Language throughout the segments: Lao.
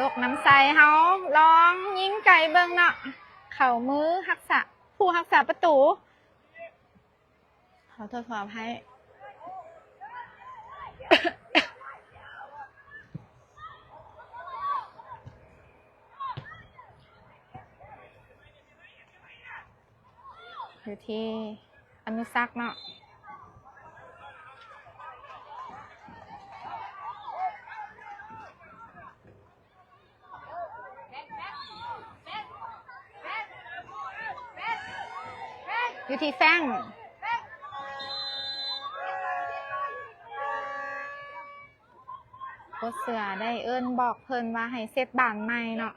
ຕົກນຳໄຊເຮົາລອງຍິງໄກເບິ່ງເນາະ ເຂົ້າມືຮັກສາ ຜູ້ຮັກສາປະຕູ. ຂໍໂທດຂໍອະໄພ. ຢູ່ທີ່ອະນຸສັກເນາະ. ຢູ່ທີ່ແຟງ. ໂຄດເສືອໄດ້ເອີ້ນບອກເພິ່ນວ່າໃຫ້ເຊັດບານໃໝ່ເນາະ.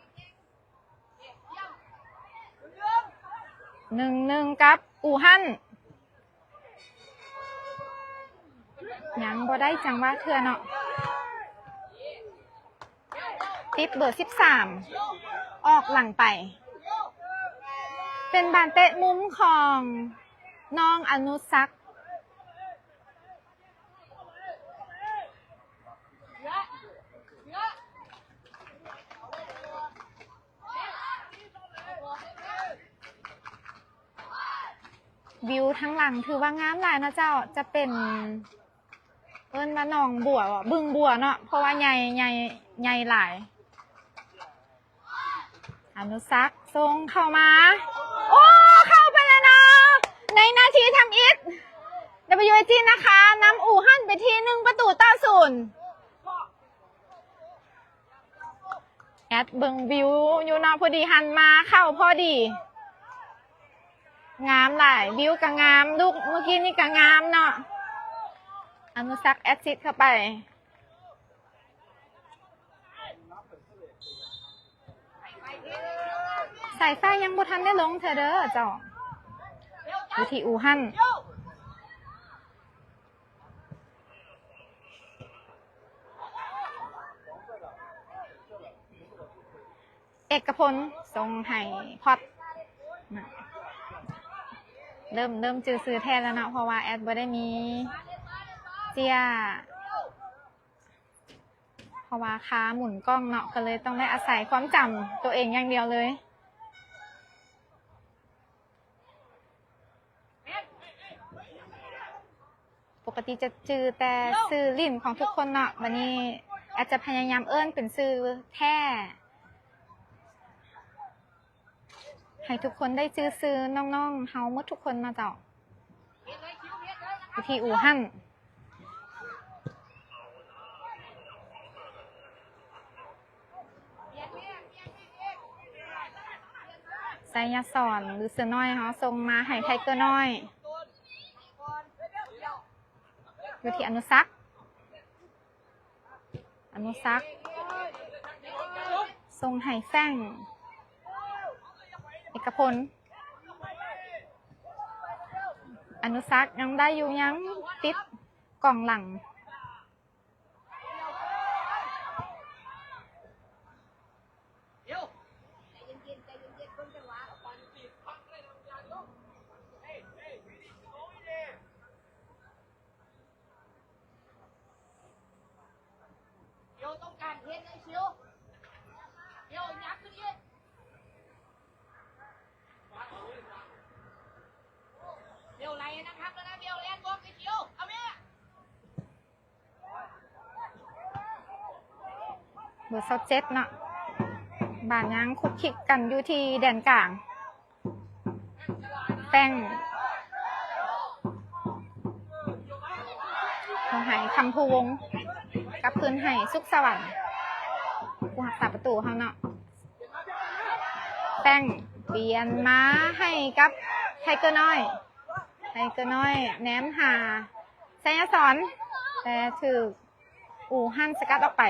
ໜຶ່ງໜຶ່ງ ກັບອູຮັນ. ຍັງບໍ່ໄດ້ຈັງຫວະເທື່ອເນາະ. ຕິດເບີສິບສາມ ອອກຫຼັງໄປ. ເປັນບານເຕະມຸມຂອງນ້ອງອະນຸສັກ. ວິວທາງຫຼັງຖືວ່າງາມຫຼາຍເນາະເຈົ້າ, ຈະເປັນ ເອີ້ນວ່າໜອງບົວ ບໍ່ ບຶງບົວເນາະ ເພາະວ່າໃຫຍ່ ໃຫຍ່ ໃຫຍ່ຫຼາຍ. ອະນຸສັກສົ່ງເຂົ້າມາ ໂອ້ ເຂົ້າໄປແລ້ວເນາະ ໃນນາທີທຳອິດ WAG ນາຄານຳອູຮັນໄປທີ່ໜຶ່ງປະຕູຕໍ່ສູນ. ແອັດເບິ່ງວິວຢູ່ເນາະ ພໍດີຫັນມາເຂົ້າພໍດີ. ງາມຫຼາຍ ວິວກະງາມ ລູກເມື່ອກີ້ນີ້ກະງາມເນາະ. ອະນຸສັກແອັດຊິດເຂົ້າໄປ. ສາຍຟ້າຍັງບໍ່ທັນໄດ້ລົງເທື່ອເດີເຈົ້າ ຢູ່ທີ່ອູຮັນ. ເອກະພົນສົ່ງໃຫ້ພອດ ເລີ່ມ ເລີ່ມຈື່ຊື່ແທ້ແລ້ວເນາະ ເພາະວ່າແອັດບໍ່ໄດ້ມີເຈ້ຍ ເພາະວ່າຄາໝູນກ້ອງເນາະ ກໍເລີຍຕ້ອງໄດ້ອາໄສຄວາມຈຳໂຕເອງຢ່າງດຽວເລີຍ. ປົກກະຕິຈະຈື່ແຕ່ຊື່ຫຼິ້ນຂອງທຸກຄົນເນາະ, ບັດນີ້ແອັດຈະພະຍາຍາມເອີ້ນເປັນຊື່ແທ້ ໃຫ້ທຸກຄົນໄດ້ຈື່ຊື່ນ້ອງໆເຮົາໝົດທຸກຄົນເນາະເຈົ້າ. ຢູ່ທີ່ອູຮັນ. ໄຊຍະສອນ ຫຼື ເສືອນ້ອຍເຮົາສົ່ງມາໃຫ້ໄທເກີນ້ອຍ ຢູ່ທີ່ອະນຸສັກ. ອະນຸສັກ ສົ່ງໃຫ້ແຟງ ເອກະພົນ. ອະນຸສັກຍັງໄດ້ຢູ່ ຍັງຕິດກອງຫຼັງ. ເບີຊາວເຈັດເນາະ ບານຍັງຄຸກຄິກກັນຢູ່ທີ່ແດນກາງ. ແປ້ງ ເຮົາໃຫ້ຄຳພູວົງ ກັບຄືນໃຫ້ສຸກສະຫວັນ ຜູ້ຮັກສາປະຕູເຮົາເນາະ. ແປ້ງປ່ຽນມາໃຫ້ກັບໄທເກີນ້ອຍ. ໄທເກີນ້ອຍແນມຫາໄຊຍະສອນ ແຕ່ຖືກ ອູຮັນສະກັດອອກໄປ.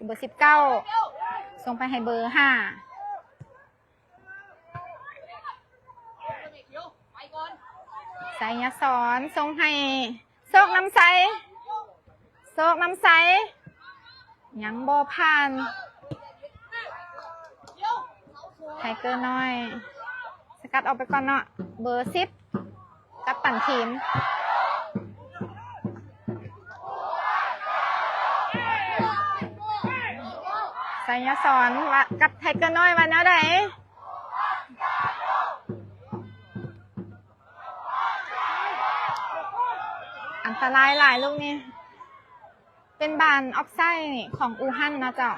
ເບີສິບເກົ້າ ສົ່ງໄປໃຫ້ເບີຫ້າ ໄຊຍະສອນສົ່ງໃຫ້ ໂຊກນຳໄຊ ໂຊກນຳໄຊ ຍັງບໍ່ຜ່ານ. ໄທເກີນ້ອຍ ສະກັດອອກໄປກ່ອນເນາະ ເບີສິບ. ກັບຕັນທີມ ໄຊຍະສອນວ່າ ກັບໄທເກີນ້ອຍວ່າແນວໃດ? ອັນຕະລາຍຫຼາຍລູກນີ້ ເປັນບານອອບໄຊຂອງອູຮັນເນາະເຈົ້າ.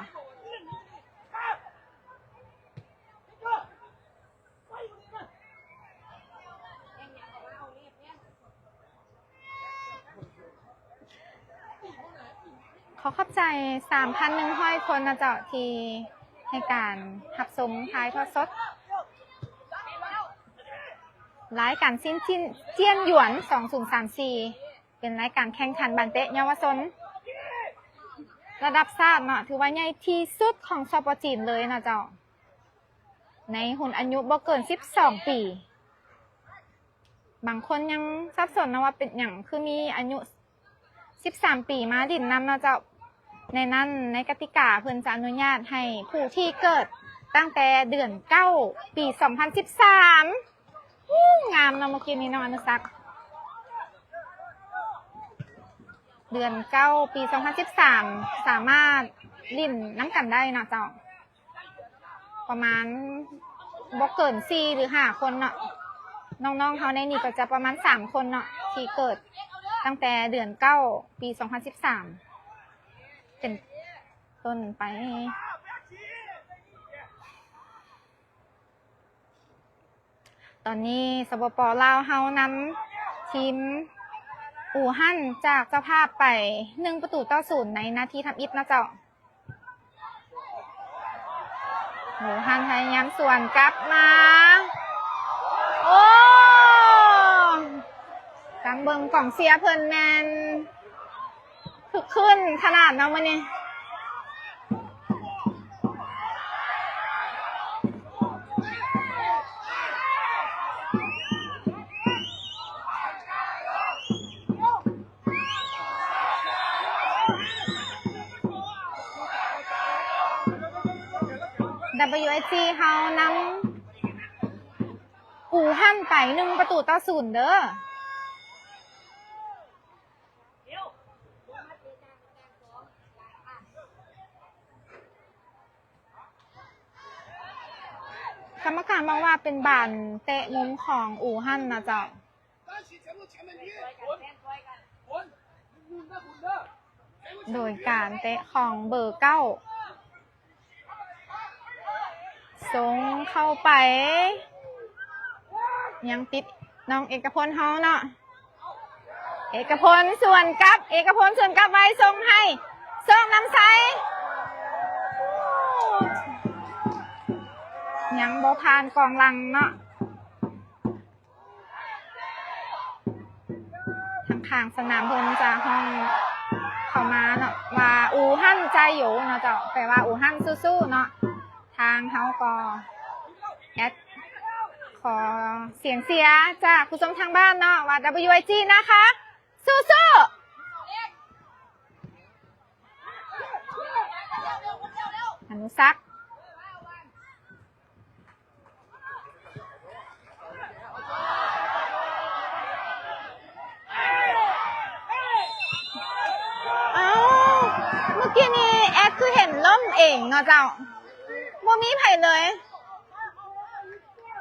ຂໍຂອບໃຈສາມພັນໜຶ່ງຮ້ອຍຄົນນະເຈົ້າ ທີ່ໃຫ້ການຮັບຊົມຖ່າຍທອດສົດລາຍການຊິງຈຽນ ຈຽນຢວນ ສອງພັນຊາວສີ່ ເປັນລາຍການແຂ່ງຂັນບານເຕະເຍົາວະຊົນລະດັບຊາດເນາະ ຖືວ່າໃຫຍ່ທີ່ສຸດຂອງ ສປ ຈີນເລີຍເນາະເຈົ້າ. ໃນຮຸ່ນອາຍຸບໍ່ເກີນສິບສອງປີ. ບາງຄົນຍັງສັບສົນເນາະວ່າເປັນຫຍັງຄືມີອາຍຸສິບສາມປີມາຫຼິ້ນນຳເນາະເຈົ້າ. ໃນນັ້ນ ໃນກະຕິກາເພິ່ນຈະອະນຸຍາດໃຫ້ຜູ້ທີ່ເກີດຕັ້ງແຕ່ເດືອນເກົ້າ ປີສອງພັນສິບສາມ. ໂອ້ ງາມເນາະ ເມື່ອກີ້ນີ້ນ້ອງອະນຸສັກ. ເດືອນເກົ້າ ປີສອງພັນສິບສາມ ສາມາດຫຼິ້ນນຳກັນໄດ້ເນາະເຈົ້າ. ປະມານບໍ່ເກີນສີ່ຫຼືຫ້າຄົນເນາະ. ນ້ອງໆເຮົາໃນນີ້ກໍຈະປະມານສາມຄົນເນາະ ທີ່ເກີດຕັ້ງແຕ່ເດືອນເກົ້າ ປີສອງພັນສິບສາມ ເປັນຕົ້ນໄປ. ຕອນນີ້ ສປປ ລາວ ເຮົານຳທີມອູຮັນຈາກເຈົ້າພາບໄປໜຶ່ງປະຕູຕໍ່ສູນໃນນາທີທຳອິດເນາະເຈົ້າ. ອູຮັນພະຍາຍາມສວນກັບມາ. ໂອ້ ຟັງເບິ່ງກອງເຊຍເພິ່ນແມ່ນຄຶກຄື້ນຂະໜາດເນາະມື້ນີ້. WSG ເຮົານຳອູຮັນໄປໜຶ່ງປະຕູຕໍ່ສູນເດີ້. ກຳມະການບອກວ່າເປັນບານເຕະມຸມຂອງອູຮັນນະເຈົ້າ. ໂດຍການເຕະຂອງເບີເກົ້າ ສົ່ງເຂົ້າໄປ ຍັງຕິດນ້ອງເອກະພົນເຮົາເນາະ. ເອກະພົນສວນກັບ ເອກະພົນສວນກັບໄວ້ ສົ່ງໃຫ້ ໂຊກນຳໄຊ ຍັງບໍ່ຜ່ານກອງຫຼັງເນາະ. ທາງຂ້າງສະໜາມເພິ່ນຈະຮ້ອງເຂົ້າມາເນາະ ວ່າ ອູຮັນຈາໂຢ ເນາະເຈົ້າ ແປວ່າ ອູຮັນສູ້ໆເນາະ. ທາງເຮົາກໍແອັດຂໍສຽງເຊຍຈາກຜູ້ຊົມທາງບ້ານເນາະ ວ່າ WSG ນະຄະ ສູ້ໆ ອະນຸສັກ. ອ້າວ ເມື່ອກີ້ນີ້ແອັດຄືເຫັນລົ້ມເອງເນາະເຈົ້າ ບໍ່ມີໃຜເລີຍ.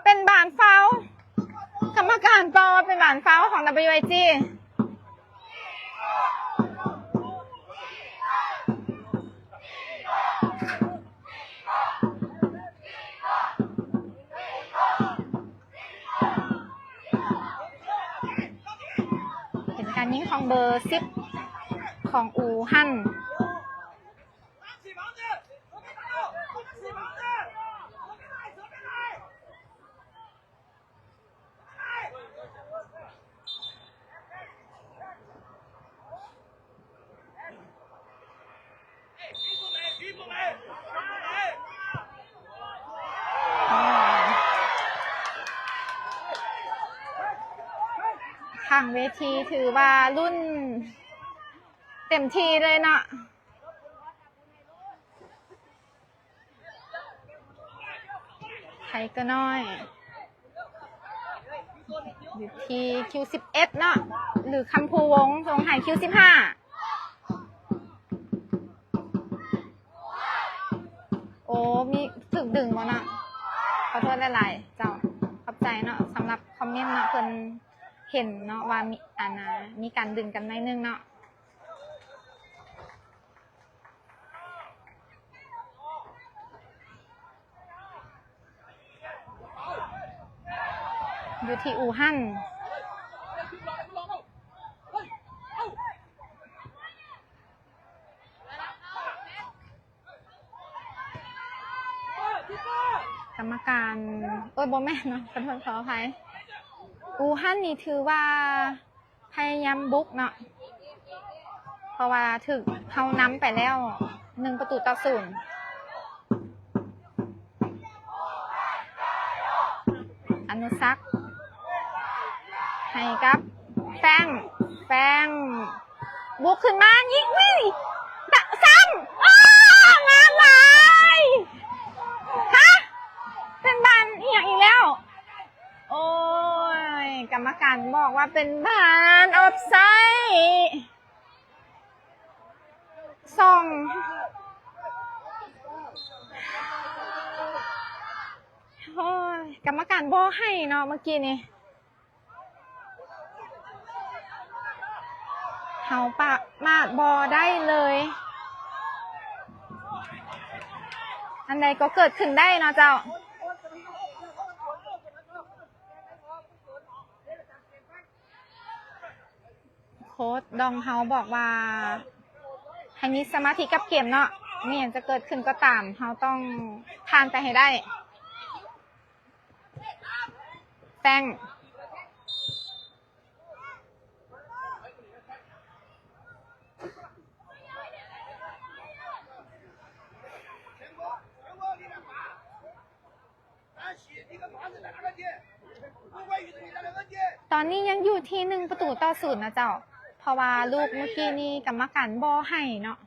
ເປັນບານຟາວ ກຳມະການເປົ່າວ່າເປັນບານຟາວຂອງ WSG. ເປັນການຍິງຂອງເບີສິບຂອງອູຮັນ. ຂ້າງເວທີຖືວ່າລຸ້ນເຕັມທີ່ເລີຍເນາະ. ໄທເກີນ້ອຍ ຢູ່ທີ່ຄິວສິບເອັດເນາະ ຫຼື ຄຳພູວົງ ສົ່ງໃຫ້ຄິວສິບຫ້າ. ໂອ້ ມີຖືກດຶງບໍ່ເນາະ? ຂໍໂທດຫຼາຍໆເຈົ້າ. ຂອບໃຈເນາະ ສຳລັບຄອມເມັນເນາະ ເພິ່ນເຫັນເນາະວ່າມີ ອັນນ່າ ມີການດຶງກັນໜ້ອຍໜຶ່ງເນາະ. ຢູ່ທີ່ອູຮັນ. ກຳມະການ ໂອ້ຍ ບໍ່ແມ່ນເນາະ ຂໍໂທດ ຂໍອະໄພ. ອູຮັນນີ້ຖືວ່າພະຍາຍາມບຸກເນາະ ເພາະວ່າຖືກເຮົານຳໄປແລ້ວ ໜຶ່ງປະຕູຕໍ່ສູນ. ອະນຸສັກ ໃຫ້ກັບແຟງ ແຟງບຸກຂຶ້ນມາຍິງ ວິ ຕະ ຊ້ຳ ໂອ້ ງາມຫຼາຍ. ຮະ ເປັນບານອີ່ຫຍັງອີກແລ້ວ? ໂອ້ຍ ກຳມະການບອກວ່າເປັນບານອອບໄຊ. ສອງ ໂອ້ຍ ກຳມະການບໍ່ໃຫ້ເນາະ ເມື່ອກີ້ນີ້ ເຮົາປະໝາດບໍ່ໄດ້ເລີຍ ອັນໃດກໍເກີດຂຶ້ນໄດ້ເນາະເຈົ້າ. ໂຄດດອງເຮົາບອກວ່າ ໃຫ້ມີສະມາທິກັບເກມເນາະ ມີຫຍັງຈະເກີດຂຶ້ນກໍຕາມ ເຮົາຕ້ອງຜ່ານໄປໃຫ້ໄດ້. ແຟງ ຕອນນີ້ຍັງຢູ່ທີ່ໜຶ່ງປະຕູຕໍ່ສູນນະເຈົ້າ ເພາະວ່າລູກເມື່ອກີ້ນີ້ກຳມະການບໍ່ໃຫ້ເນາະ.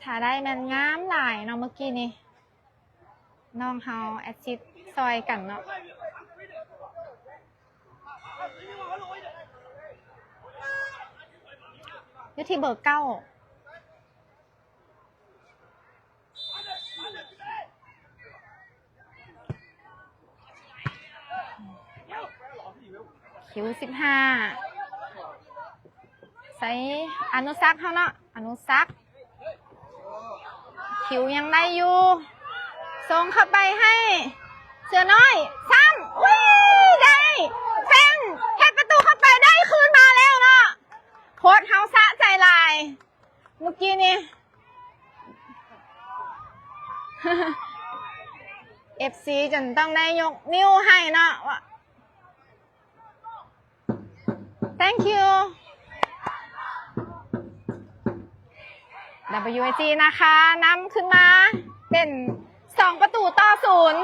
ຖ້າໄດ້ແມ່ນງາມຫຼາຍເນາະ ເມື່ອກີ້ນີ້ ນ້ອງເຮົາແອັດຊິດຊ່ອຍກັນເນາະ. ຢູ່ທີ່ເບີເກົ້າ. ຄິວສິບຫ້າ ໃສ່ອະນຸສັກເຮົາເນາະ ອະນຸສັກ ຄິວຍັງໄດ້ຢູ່ ສົ່ງເຂົ້າໄປໃຫ້ເສືອນ້ອຍ ຊ້ຳ ອຸ້ຍ ໄດ້ ແຟງ ເຮັດປະຕູເຂົ້າໄປ ໄດ້ຄືນມາແລ້ວເນາະ. ໂຄດເຮົາສະໃຈຫຼາຍ ເມື່ອກີ້ນີ້ ເອັຟຊີ ຈົນຕ້ອງໄດ້ຍົກນິ້ວໃຫ້ເນາະ Thank you WAG ນະຄາ ນຳຂຶ້ນມາເປັນສອງປະຕູຕໍ່ສູນ.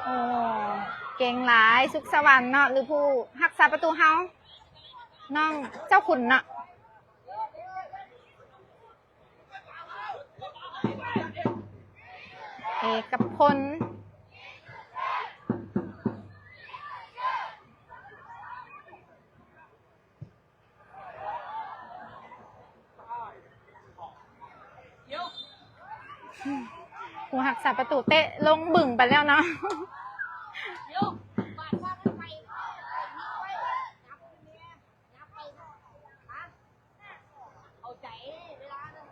ໂອ້ ເກັ່ງຫຼາຍ ສຸກສະຫວັນເນາະ ຫຼືຜູ້ຮັກສາປະຕູເຮົາ ນ້ອງເຈົ້າຂຸນເນາະ. ເອກະພົນ ຜູ້ຮັກສາປະຕູເຕະລົງບຶງໄປແລ້ວເນາະ. ເຂົ້າໃຈເວລານັ້ນ.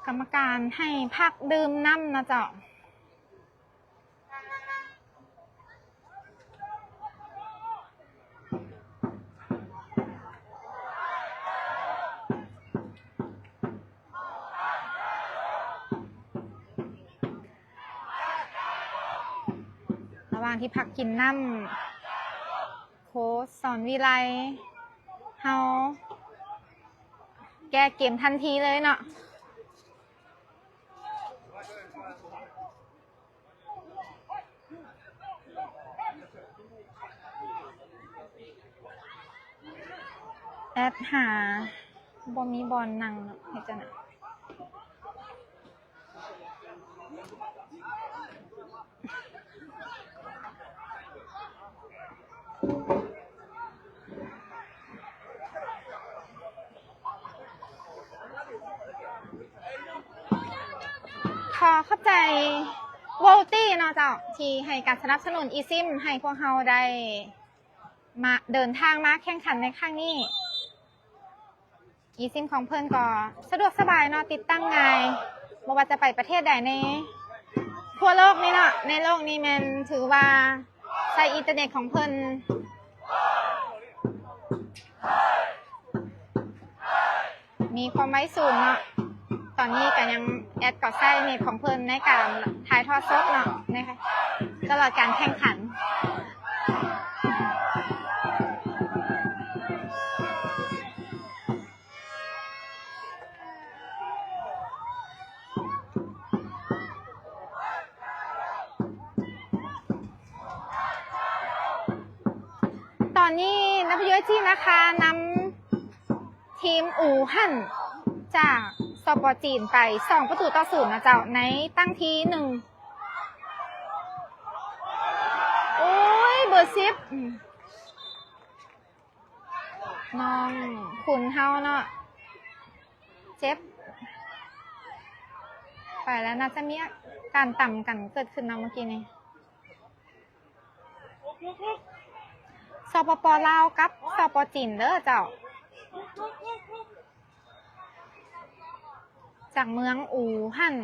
ກຳມະການໃຫ້ພັກດື່ມນ້ຳນະເຈົ້າ. ລະຫວ່າງທີ່ພັກກິນນ້ຳ ໂຄດສອນວິໄລເຮົາແກ້ເກມທັນທີເລີຍເນາະ. ແອັດຫາບໍ່ມີບ່ອນນັ່ງເນາະ ເຮັດຈັ່ງໃດ? ຂໍຂອບໃຈ Volty ເນາະເຈົ້າ ທີ່ໃຫ້ການສະໜັບສະໜູນ eSIM ໃຫ້ພວກເຮົາໄດ້ມາ ເດີນທາງມາແຂ່ງຂັນໃນຄັ້ງນີ້. eSIM ຂອງເພິ່ນກໍສະດວກສະບາຍເນາະ ຕິດຕັ້ງງ່າຍ ບໍ່ວ່າຈະໄປປະເທດໃດໃນທົ່ວໂລກນີ້ເນາະ ໃນໂລກນີ້ແມ່ນຖືວ່າໃຊ້ອິນເຕີເນັດຂອງເພິ່ນມີຄວາມໄວສູງເນາະ. ຕອນນີ້ກໍຍັງ ແອັດກໍໃຊ້ເນັດຂອງເພິ່ນໃນການຖ່າຍທອດສົດເນາະ ໃນຕະຫຼອດການແຂ່ງຂັນ. ຕອນນີ້ ນະໂຍບາຍຈີນນະຄະ ນຳທີມອູ່ຮັ່ນ ຈາກ ສປ ຈີນ ໄປສອງປະຕູຕໍ່ສູນນະເຈົ້າ ໃນຕັ້ງທີໜຶ່ງ. ໂອ້ຍ ເບີສິບ ອືມ ນ້ອງຂຸນເຮົາເນາະ ເຈັບໄປແລ້ວ ໜ້າຈະມີການຕຳກັນເກີດຂຶ້ນເນາະເມື່ອກີ້ນີ້. ສປປ ລາວ ກັບ ສປ ຈີນເດີເຈົ້າ ຈາກເມືອງອູ່ຮັ່ນ.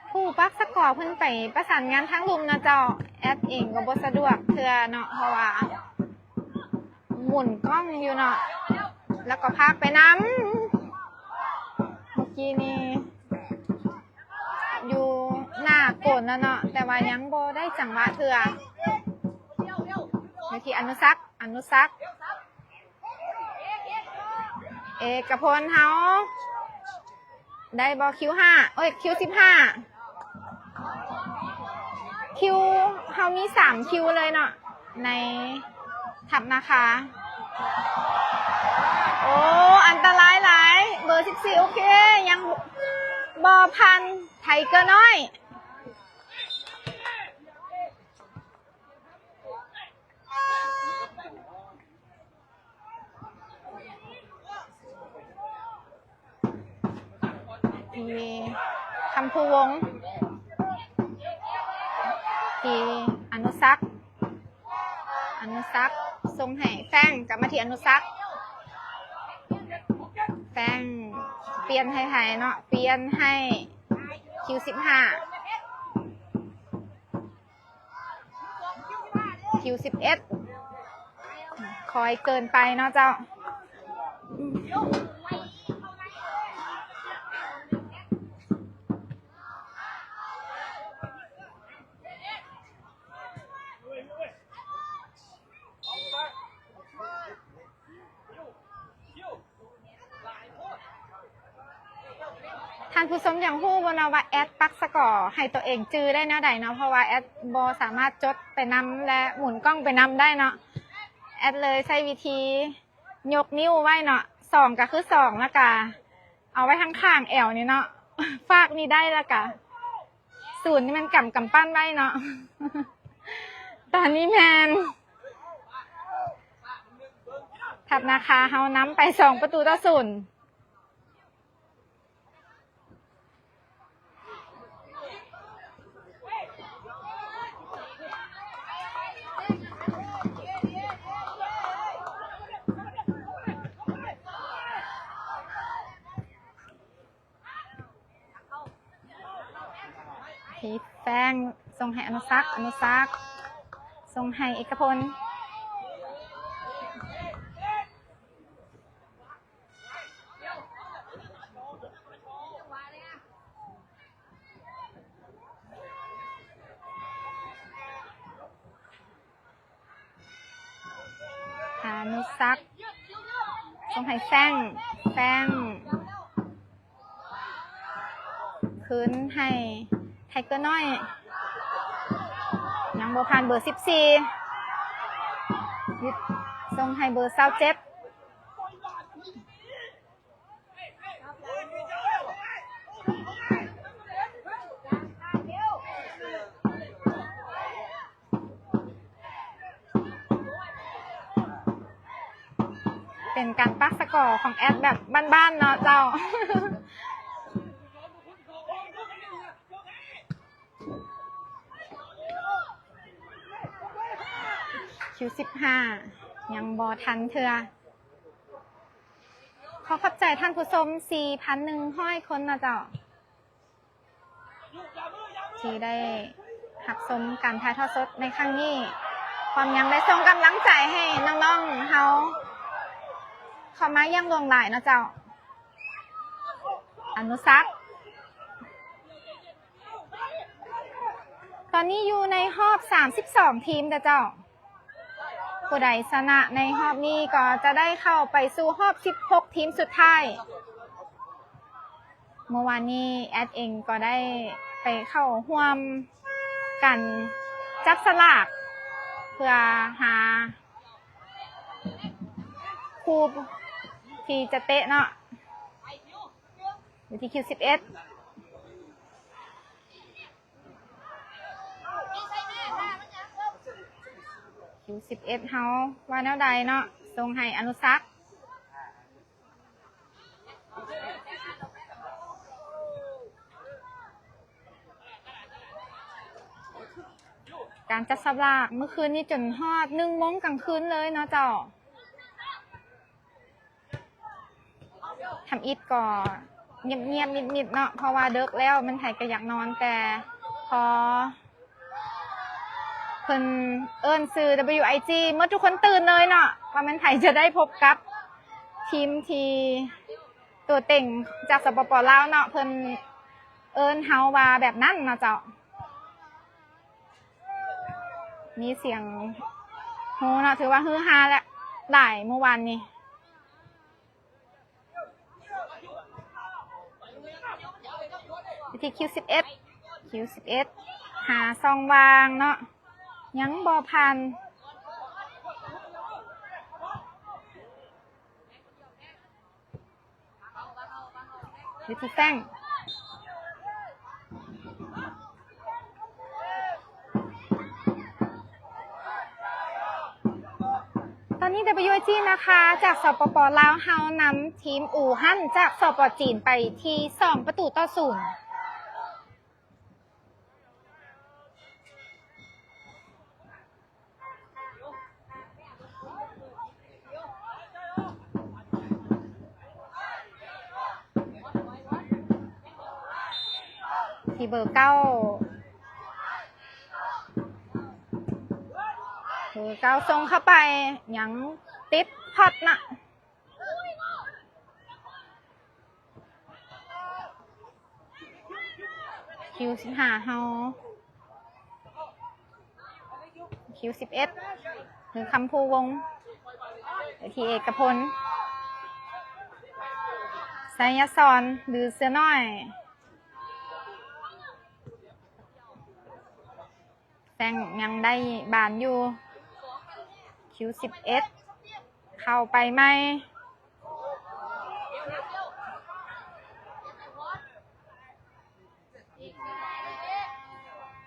ຜູ້ປັກສະກໍເພິ່ນໄປປະສານງານທາງລຸ່ມນະເຈົ້າ ແອັດເອງກໍບໍ່ສະດວກເທື່ອເນາະ ເພາະວ່າໝູນກ້ອງຢູ່ເນາະ ແລ້ວກໍພາກໄປນຳ. ເມື່ອກີ້ນີ້ຢູ່ໜ້າໂກນແລ້ວເນາະ ແຕ່ວ່າຍັງບໍ່ໄດ້ຈັງຫວະເທື່ອ ຢູ່ທີ່ອະນຸສັກ ອະນຸສັກ ເອກະພົນເຮົາ ໄດ້ບໍ່ຄິວຫ້າ ເອີຍ ຄິວສິບຫ້າ ຄິວ ເຮົາມີສາມຄິວເລີຍເນາະ ໃນທັບນາຄາ. ໂອ້ ອັນຕະລາຍຫຼາຍ ເບີສິບສີ່ ໂອເຄ ຍັງບໍ່ຜ່ານ ໄທເກີນ້ອຍ. ທີ່ຄຳພູວົງ ທີ່ອະນຸສັກ ອະນຸສັກສົ່ງໃຫ້ແຟງ ກັບມາທີ່ອະນຸສັກ ແຟງປ່ຽນໃຫ້ໃຜເນາະ ປ່ຽນໃຫ້ຄິວສິບຫ້າ ຄິວສິບເອັດ ຄອຍເກີນໄປເນາະເຈົ້າ. ທ່ານຜູ້ຊົມຢາກຮູ້ບໍ່ເນາະວ່າແອັດປັກສະກໍໃຫ້ຕົວເອງຈື່ໄດ້ແນວໃດເນາະ ເພາະວ່າແອັດບໍ່ສາມາດຈົດໄປນຳ ແລະ ໝູນກ້ອງໄປນຳໄດ້ເນາະ ແອັດເລີຍໃຊ້ວິທີຍົກນິ້ວໄວ້ເນາະ ສອງກໍຄືສອງ ແລ້ວກໍເອົາໄວ້ທາງຂ້າງແອວນີ້ເນາະ ຟາກນີ້ໄດ້ ແລ້ວກໍສູນນີ້ແມ່ນກຳກຳປັ້ນໄວ້ເນາະ ຕອນນີ້ແມ່ນທັບນາຄາເຮົານຳໄປສອງປະຕູຕໍ່ສູນ. ທີ່ແຟງ ສົ່ງໃຫ້ອະນຸສັກ, ອະນຸສັກ ສົ່ງໃຫ້ເອກະພົນ. ອະນຸສັກ ສົ່ງໃຫ້ແຟງ, ແຟງ ຄືນໃຫ້ໄທເກີນ້ອຍ, ຍັງບໍ່ຜ່ານເບີສິບສີ່, ສົ່ງໃຫ້ເບີຊາວເຈັດ. ເປັນການປັບສະກໍຂອງແອັດແບບບ້ານໆເນາະເຈົ້າ. ຄິວສິບຫ້າ ຍັງບໍ່ທັນເທື່ອ. ຂໍຂອບໃຈທ່ານຜູ້ຊົມສີ່ພັນໜຶ່ງຮ້ອຍຄົນເນາະເຈົ້າ ທີ່ໄດ້ຮັບຊົມການຖ່າຍທອດສົດໃນຄັ້ງນີ້ ພ້ອມຍັງໄດ້ສົ່ງກຳລັງໃຈໃຫ້ນ້ອງໆເຮົາເຂົ້າມາຢ່າງຫຼວງຫຼາຍເນາະເຈົ້າ. ອະນຸສັກ ຕອນນີ້ຢູ່ໃນຮອບສາມສິບສອງທີມເດີເຈົ້າ. ຜູ້ໃດຊະນະໃນຮອບນີ້ກໍຈະໄດ້ເຂົ້າໄປສູ່ຮອບສິບຫົກທີມສຸດທ້າຍ. ເມື່ອວານນີ້ແອັດເອງກໍໄດ້ໄປເຂົ້າຮ່ວມການຈັບສະຫຼາກ ເພື່ອຫາຄູ່ທີ່ຈະເຕະເນາະ ຢູ່ທີ່ຄິວສິບເອັດ. ຄິວສິບເອັດເຮົາວ່າແນວໃດເນາະ ສົ່ງໃຫ້ອະນຸສັກ. ການຈັບສະຫຼາກມື້ຄືນນີ້ຈົນຮອດໜຶ່ງໂມງກາງຄືນເລີຍເນາະເຈົ້າ. ທຳອິດກໍງຽບໆນິດໆເນາະ ເພາະວ່າເດິກແລ້ວ ແມ່ນໃຜກໍຢາກນອນ, ແຕ່ພໍເພິ່ນເອີ້ນຊື່ WIG ໝົດທຸກຄົນຕື່ນເລີຍເນາະ ວ່າແມ່ນໃຜຈະໄດ້ພົບກັບທີມທີ່ຕົວເຕັງຈາກ ສປປ ລາວເນາະ ເພິ່ນເອີ້ນເຮົາວ່າແບບນັ້ນເນາະເຈົ້າ. ມີສຽງໂຮເນາະ ຖືວ່າຮືຮາແຫຼະ ຫຼາຍມື້ວານນີ້. ຢູ່ທີ່ຄິວສິບເອັດ ຄິວສິບເອັດ ຫາຊ່ອງວ່າງເນາະ ຍັງບໍ່ຜ່ານ. ຢູ່ທີ່ແຟງ. ຕອນນີ້ WIG ນະຄາ ຈາກ ສປປ ລາວ ເຮົານຳທີມອູ່ຮັນ ຈາກ ສປ ຈີນ ໄປທີ່ສອງປະຕູຕໍ່ສູນ. ທີ່ເບີເກົ້າ ເບີເກົ້າສົ່ງເຂົ້າໄປ ຍັງຕິດພອດນະ. ຄິວສິບຫ້າເຮົາ ຄິວສິບເອັດ ຄືຄຳພູວົງ ທີ່ເອກະພົນ ໄຊຍະສອນ ຫຼື ເສືອນ້ອຍ. ແຊງຍັງໄດ້ບານຢູ່ ຄິວສິບເອັດ ເຂົ້າໄປໃໝ່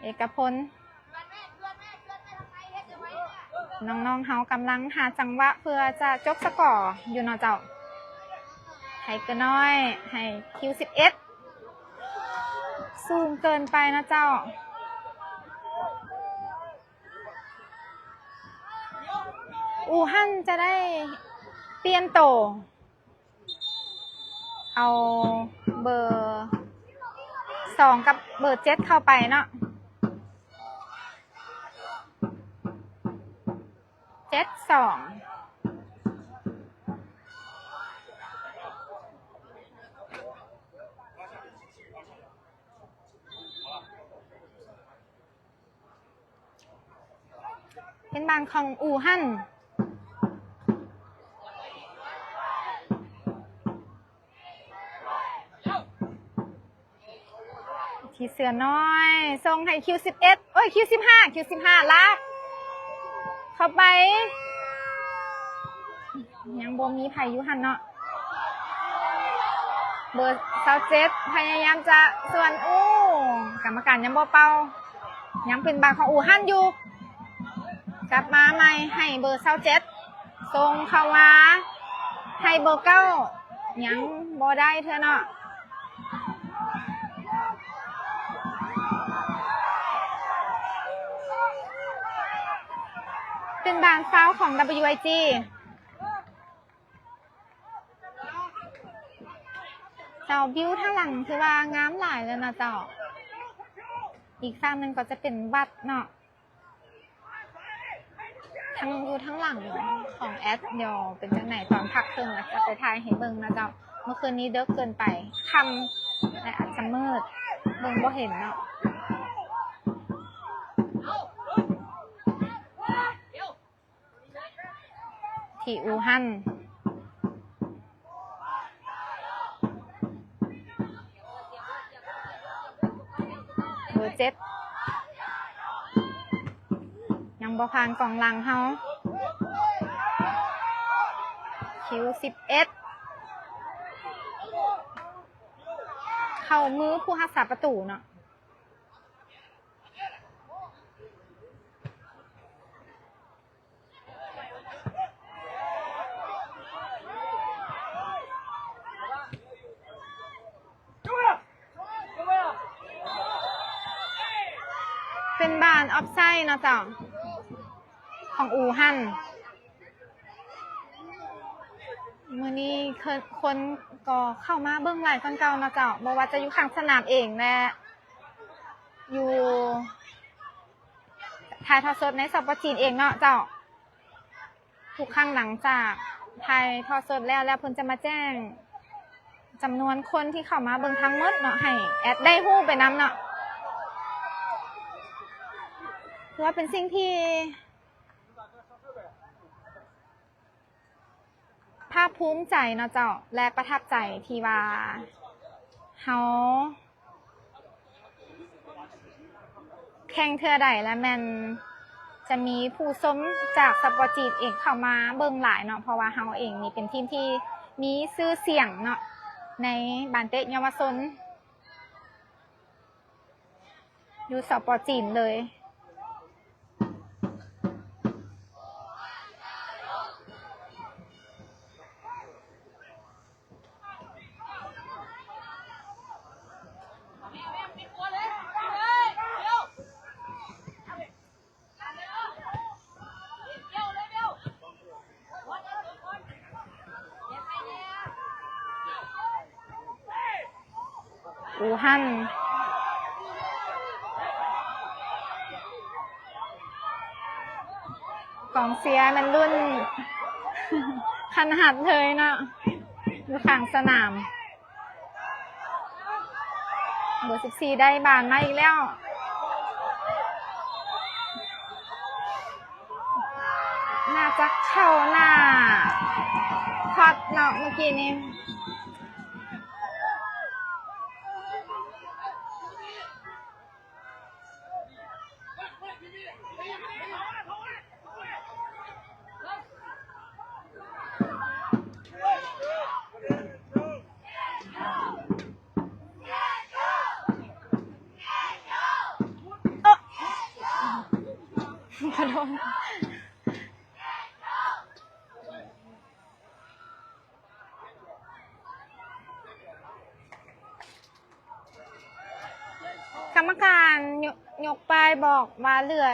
ເອກະພົນ. ນ້ອງໆເຮົາກຳລັງຫາຈັງຫວະເພື່ອຈະຈົບສະກໍຢູ່ເນາະເຈົ້າ. ໄທເກີນ້ອຍໃຫ້ຄິວສິບເອັດ ສູງເກີນໄປນະເຈົ້າ. ອູ່ຮັນຈະໄດ້ປ່ຽນໂຕ ເອົາເບີ ສອງກັບເບີເຈັດເຂົ້າໄປເນາະ ເຈັດສອງ ເປັນບານຂອງອູຮັນ ທີ່ເສືອນ້ອຍ ສົ່ງໃຫ້ຄິວສິບເອັດ ໂອ້ຍ ຄິວສິບຫ້າ ຄິວສິບຫ້າ ລາກເຂົ້າໄປ ຍັງບໍ່ມີໃຜຢູ່ຫັ້ນເນາະ ເບີຊາວເຈັດ ພະຍາຍາມຈະສວນ ໂອ້ ກຳມະການຍັງບໍ່ເປົ່າ ຍັງເປັນບານຂອງອູຮັນຢູ່ ກັບມາໃໝ່ໃຫ້ເບີຊາວເຈັດ ສົ່ງເຂົ້າມາໃຫ້ເບີເກົ້າ ຍັງບໍ່ໄດ້ເທື່ອເນາະ ເປັນບານຟາວຂອງ WIG ເຈົ້າ ວິວທາງຫຼັງຖືວ່າງາມຫຼາຍແລ້ວນະເຈົ້າ ອີກຝັ່ງໜຶ່ງກໍຈະເປັນວັດເນາະ ທັງ ຢູ່ທາງຫຼັງຂອງແອັດ ດຽວເປັນຈັ່ງໃດຕອນພັກເທິງ ແລ້ວຈະໄປຖ່າຍໃຫ້ເບິ່ງນະເຈົ້າ ເມື່ອຄືນນີ້ເດິກເກີນໄປ ຄ່ຳ ແລະ ອາດຈະມືດ ເບິ່ງບໍ່ເຫັນເນາະ. ທີ່ອູຮັນ ເບີເຈັດ ຍັງບໍ່ຜ່ານກອງຫຼັງເຮົາ ຄິວສິບເອັດ ເຂົ້າມືຜູ້ຮັກສາປະຕູເນາະ. ເປັນບານອອບໄຊເນາະເຈົ້າ ຂອງອູຮັນ. ມື້ນີ້ຄົນກໍເຂົ້າມາເບິ່ງຫຼາຍກວ່າເກົ່າເນາະເຈົ້າ ບໍ່ວ່າຈະຢູ່ຂ້າງສະໜາມເອງ ແລະ ຢູ່ ຖ່າຍທອດສົດໃນ ສປ ຈີນ ເອງເນາະເຈົ້າ. ທຸກຄັ້ງຫຼັງຈາກຖ່າຍທອດສົດແລ້ວ ແລ້ວເພິ່ນຈະມາແຈ້ງຈຳນວນຄົນທີ່ເຂົ້າມາເບິ່ງທັງໝົດເນາະ ໃຫ້ແອັດໄດ້ຮູ້ໄປນຳເນາະ. ຖືວ່າເປັນສິ່ງທີ່ພາກພູມໃຈເນາະເຈົ້າ ແລະ ປະທັບໃຈທີ່ວ່າເຮົາ ແຂ່ງເທື່ອໃດລະແມ່ນຈະມີຜູ້ຊົມຈາກສະປອດຈີນເອງເຂົ້າມາເບິ່ງຫຼາຍເນາະ ເພາະວ່າເຮົາເອງນີ້ເປັນທີມທີ່ມີຊື່ສຽງເນາະ ໃນບານເຕະເຍົາວະຊົນຢູ່ສະປອດຈີນເລີຍ. ອູຮັນ ກອງເຊຍແມ່ນລຸ້ນຂະໜາດເລີຍເນາະ ຢູ່ຂ້າງສະໜາມ. ເບີສິບສີ່ໄດ້ບານມາອີກແລ້ວ ໜ້າຈະເຂົ້າໜ້າພອດເນາະ ເມື່ອກີ້ນີ້. ຂໍໂທດ. ກຳມະການຍົກ ຍົກປ້າຍບອກວ່າເຫຼືອ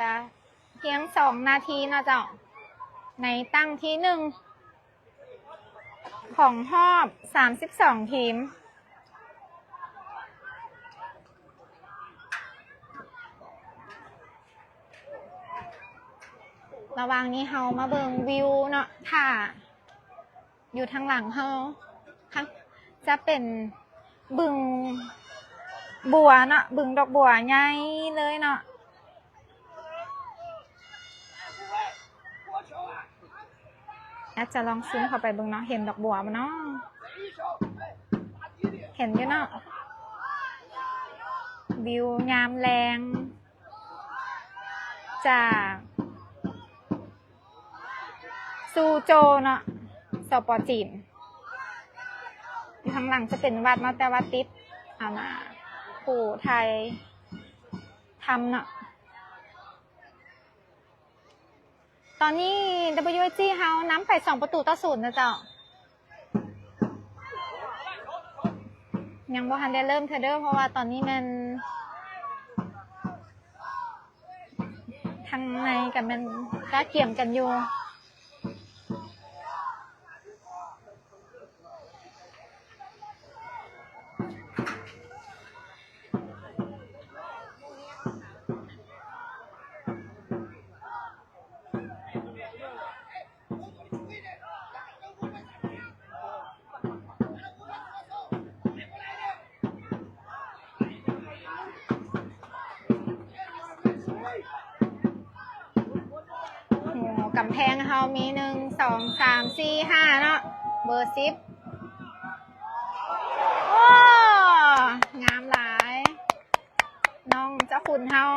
ພຽງສອງນາທີເນາະເຈົ້າ ໃນຕັ້ງທີໜຶ່ງຂອງຮອບສາມສິບສອງທີມ. ລະຫວ່າງນີ້ເຮົາມາເບິ່ງວິວເນາະ ຖ້າຢູ່ທາງຫຼັງເຮົາ ທາງ ຈະເປັນບຶງບົວເນາະ ບຶງດອກບົວໃຫຍ່ເລີຍເນາະ. ແອັດຈະລອງຊູມເຂົ້າໄປເບິ່ງເນາະ ເຫັນດອກບົວບໍ່ເນາະ? ເຫັນຢູ່ເນາະ ວິວຍາມແລງ ຈາກຊູໂຈເນາະ ສປ ຈີນ. ຢູ່ທາງຫຼັງຈະເປັນວັດເນາະ ແຕ່ວ່າຕິດ ອັນນ່າ ຜູ້ຖ່າຍທຳເນາະ. ຕອນນີ້ WSG ເຮົານຳໄປສອງປະຕູຕໍ່ສູນນະເຈົ້າ. ຍັງບໍ່ທັນໄດ້ເລີ່ມເທື່ອເດີ ເພາະວ່າຕອນນີ້ແມ່ນ ທາງໃນກໍແມ່ນກະກຽມກັນຢູ່. ໂອ້ ກຳແພງເຮົາມີ ໜຶ່ງ ສອງ ສາມ ສີ່ ຫ້າ ເນາະ ເບີສິບ. ໂອ້ ງາມຫຼາຍ ນ້ອງເຈົ້າຂຸນເຮົາ.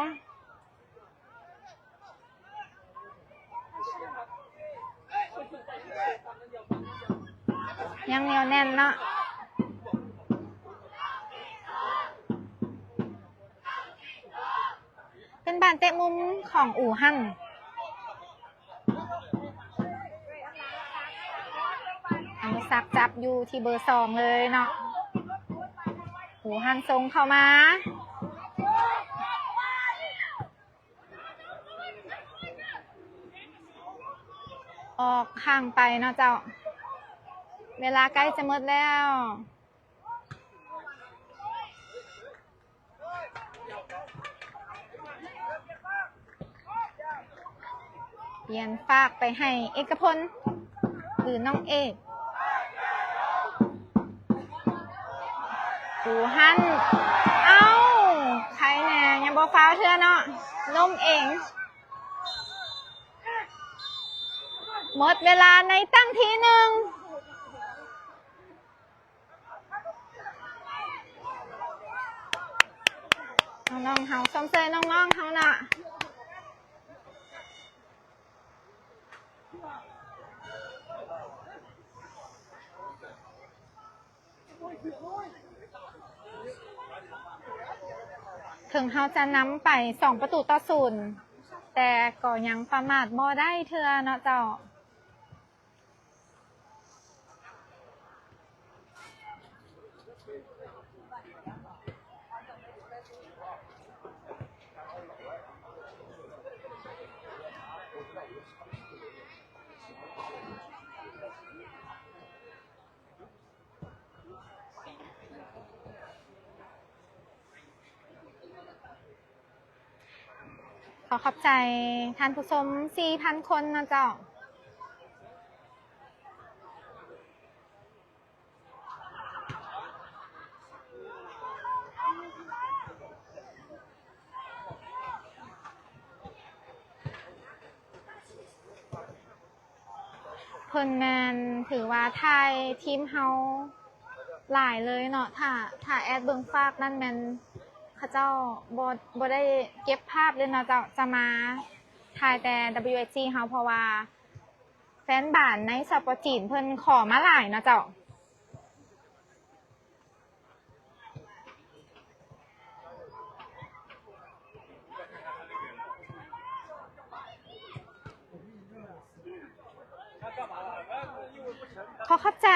ຍັງໜຽວແໜ້ນເນາະ ເປັນບານເຕະມຸມຂອງອູຮັນ. ອະນຸສັກຈັບຢູ່ທີ່ເບີສອງເລີຍເນາະ ອູຮັນສົ່ງເຂົ້າມາ. ອອກຫ່າງໄປເນາະເຈົ້າ ເວລາໃກ້ຈະໝົດແລ້ວ. ປ່ຽນຟາກໄປໃຫ້ເອກະພົນ ຫຼື ນ້ອງເອກ. ປູຫັ້ນ ເອົ້າ ໃຄແນ່ ຍັງບໍ່ຟາວເທື່ອເນາະ ລົ້ມເອງ. ໝົດເວລາໃນຕັ້ງທີໜຶ່ງ. ນ້ອງໆເຮົາ ຊົມເຊີຍນ້ອງໆເຮົາເນາະ. ເຖິງເຮົາຈະນຳໄປສອງປະຕູຕໍ່ສູນ ແຕ່ກໍຍັງປະໝາດບໍ່ໄດ້ເທື່ອເນາະເຈົ້າ. ຂໍຂອບໃຈທ່ານຜູ້ຊົມສີ່ພັນຄົນເນາະເຈົ້າ. ເພິ່ນແມ່ນຖືວ່າຖ່າຍທີມເຮົາຫຼາຍເລີຍເນາະ. ຖ້າ ຖ້າແອັດເບິ່ງຟາກນັ້ນແມ່ນເຂົາເຈົ້າບໍ່ ບໍ່ໄດ້ເກັບພາບເລີຍເນາະເຈົ້າ, ຈະມາຖ່າຍແຕ່ WSG ເຮົາ ເພາະວ່າແຟນບານໃນສປ ຈີນເພິ່ນຂໍມາຫຼາຍເນາະເຈົ້າ. ຂໍຂອບໃຈ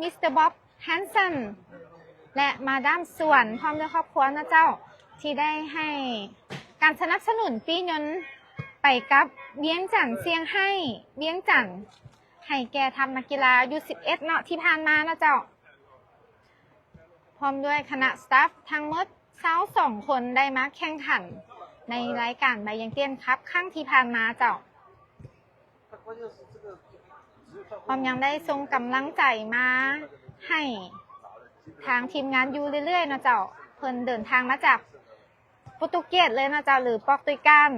ມິສເຕີ ບັອບ ແຮນສັນ ແລະ ມາດາມ ສວນ ພ້ອມດ້ວຍຄອບຄົວເນາະເຈົ້າ ທີ່ໄດ້ໃຫ້ການສະໜັບສະໜູນປີ້ຍົນໄປກັບວຽງຈັນ ຊຽງໄຮ້ ວຽງຈັນ ໃຫ້ແກ່ທັບນັກກິລາ ຢູສິບເອັດ ເນາະ ທີ່ຜ່ານມາເນາະເຈົ້າ. ພ້ອມດ້ວຍຄະນະສະຕາຟທັງໝົດຊາວສອງຄົນ ໄດ້ມາແຂ່ງຂັນໃນລາຍການ ບາຢຽງຕຽນ ຄັບ ຄັ້ງທີ່ຜ່ານມາເຈົ້າ. ພ້ອມຍັງໄດ້ສົ່ງກຳລັງໃຈມາໃຫ້ທາງທີມງານຢູ່ເລື້ອຍໆເນາະເຈົ້າ. ເພິ່ນເດີນທາງມາຈາກໂປຣຕຸເກດເລີຍເນາະເຈົ້າ ຫຼື ປອກຕຸຍການ.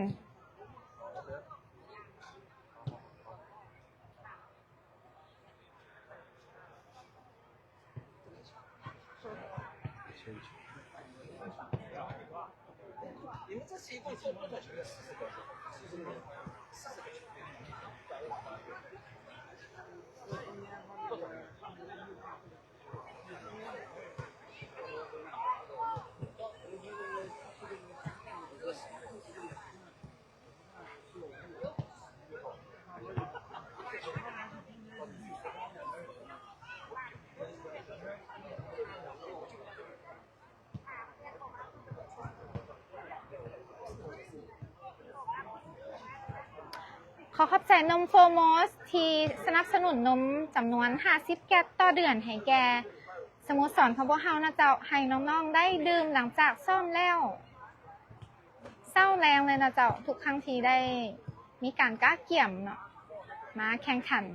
ຂໍຂອບໃຈນົມໂຟມອສທີ່ສະໜັບສະໜູນນົມຈຳນວນຫ້າສິບແກັດຕໍ່ເດືອນໃຫ້ແກ່ສະໂມສອນຂອງພວກເຮົານະເຈົ້າ, ໃຫ້ນ້ອງໆໄດ້ດື່ມຫຼັງຈາກຊ້ອມແລ້ວ ເຊົ້າແລງເລີຍນະເຈົ້າ, ທຸກຄັ້ງທີ່ໄດ້ມີການກະກຽມເນາະ ມາແຂ່ງຂັນ.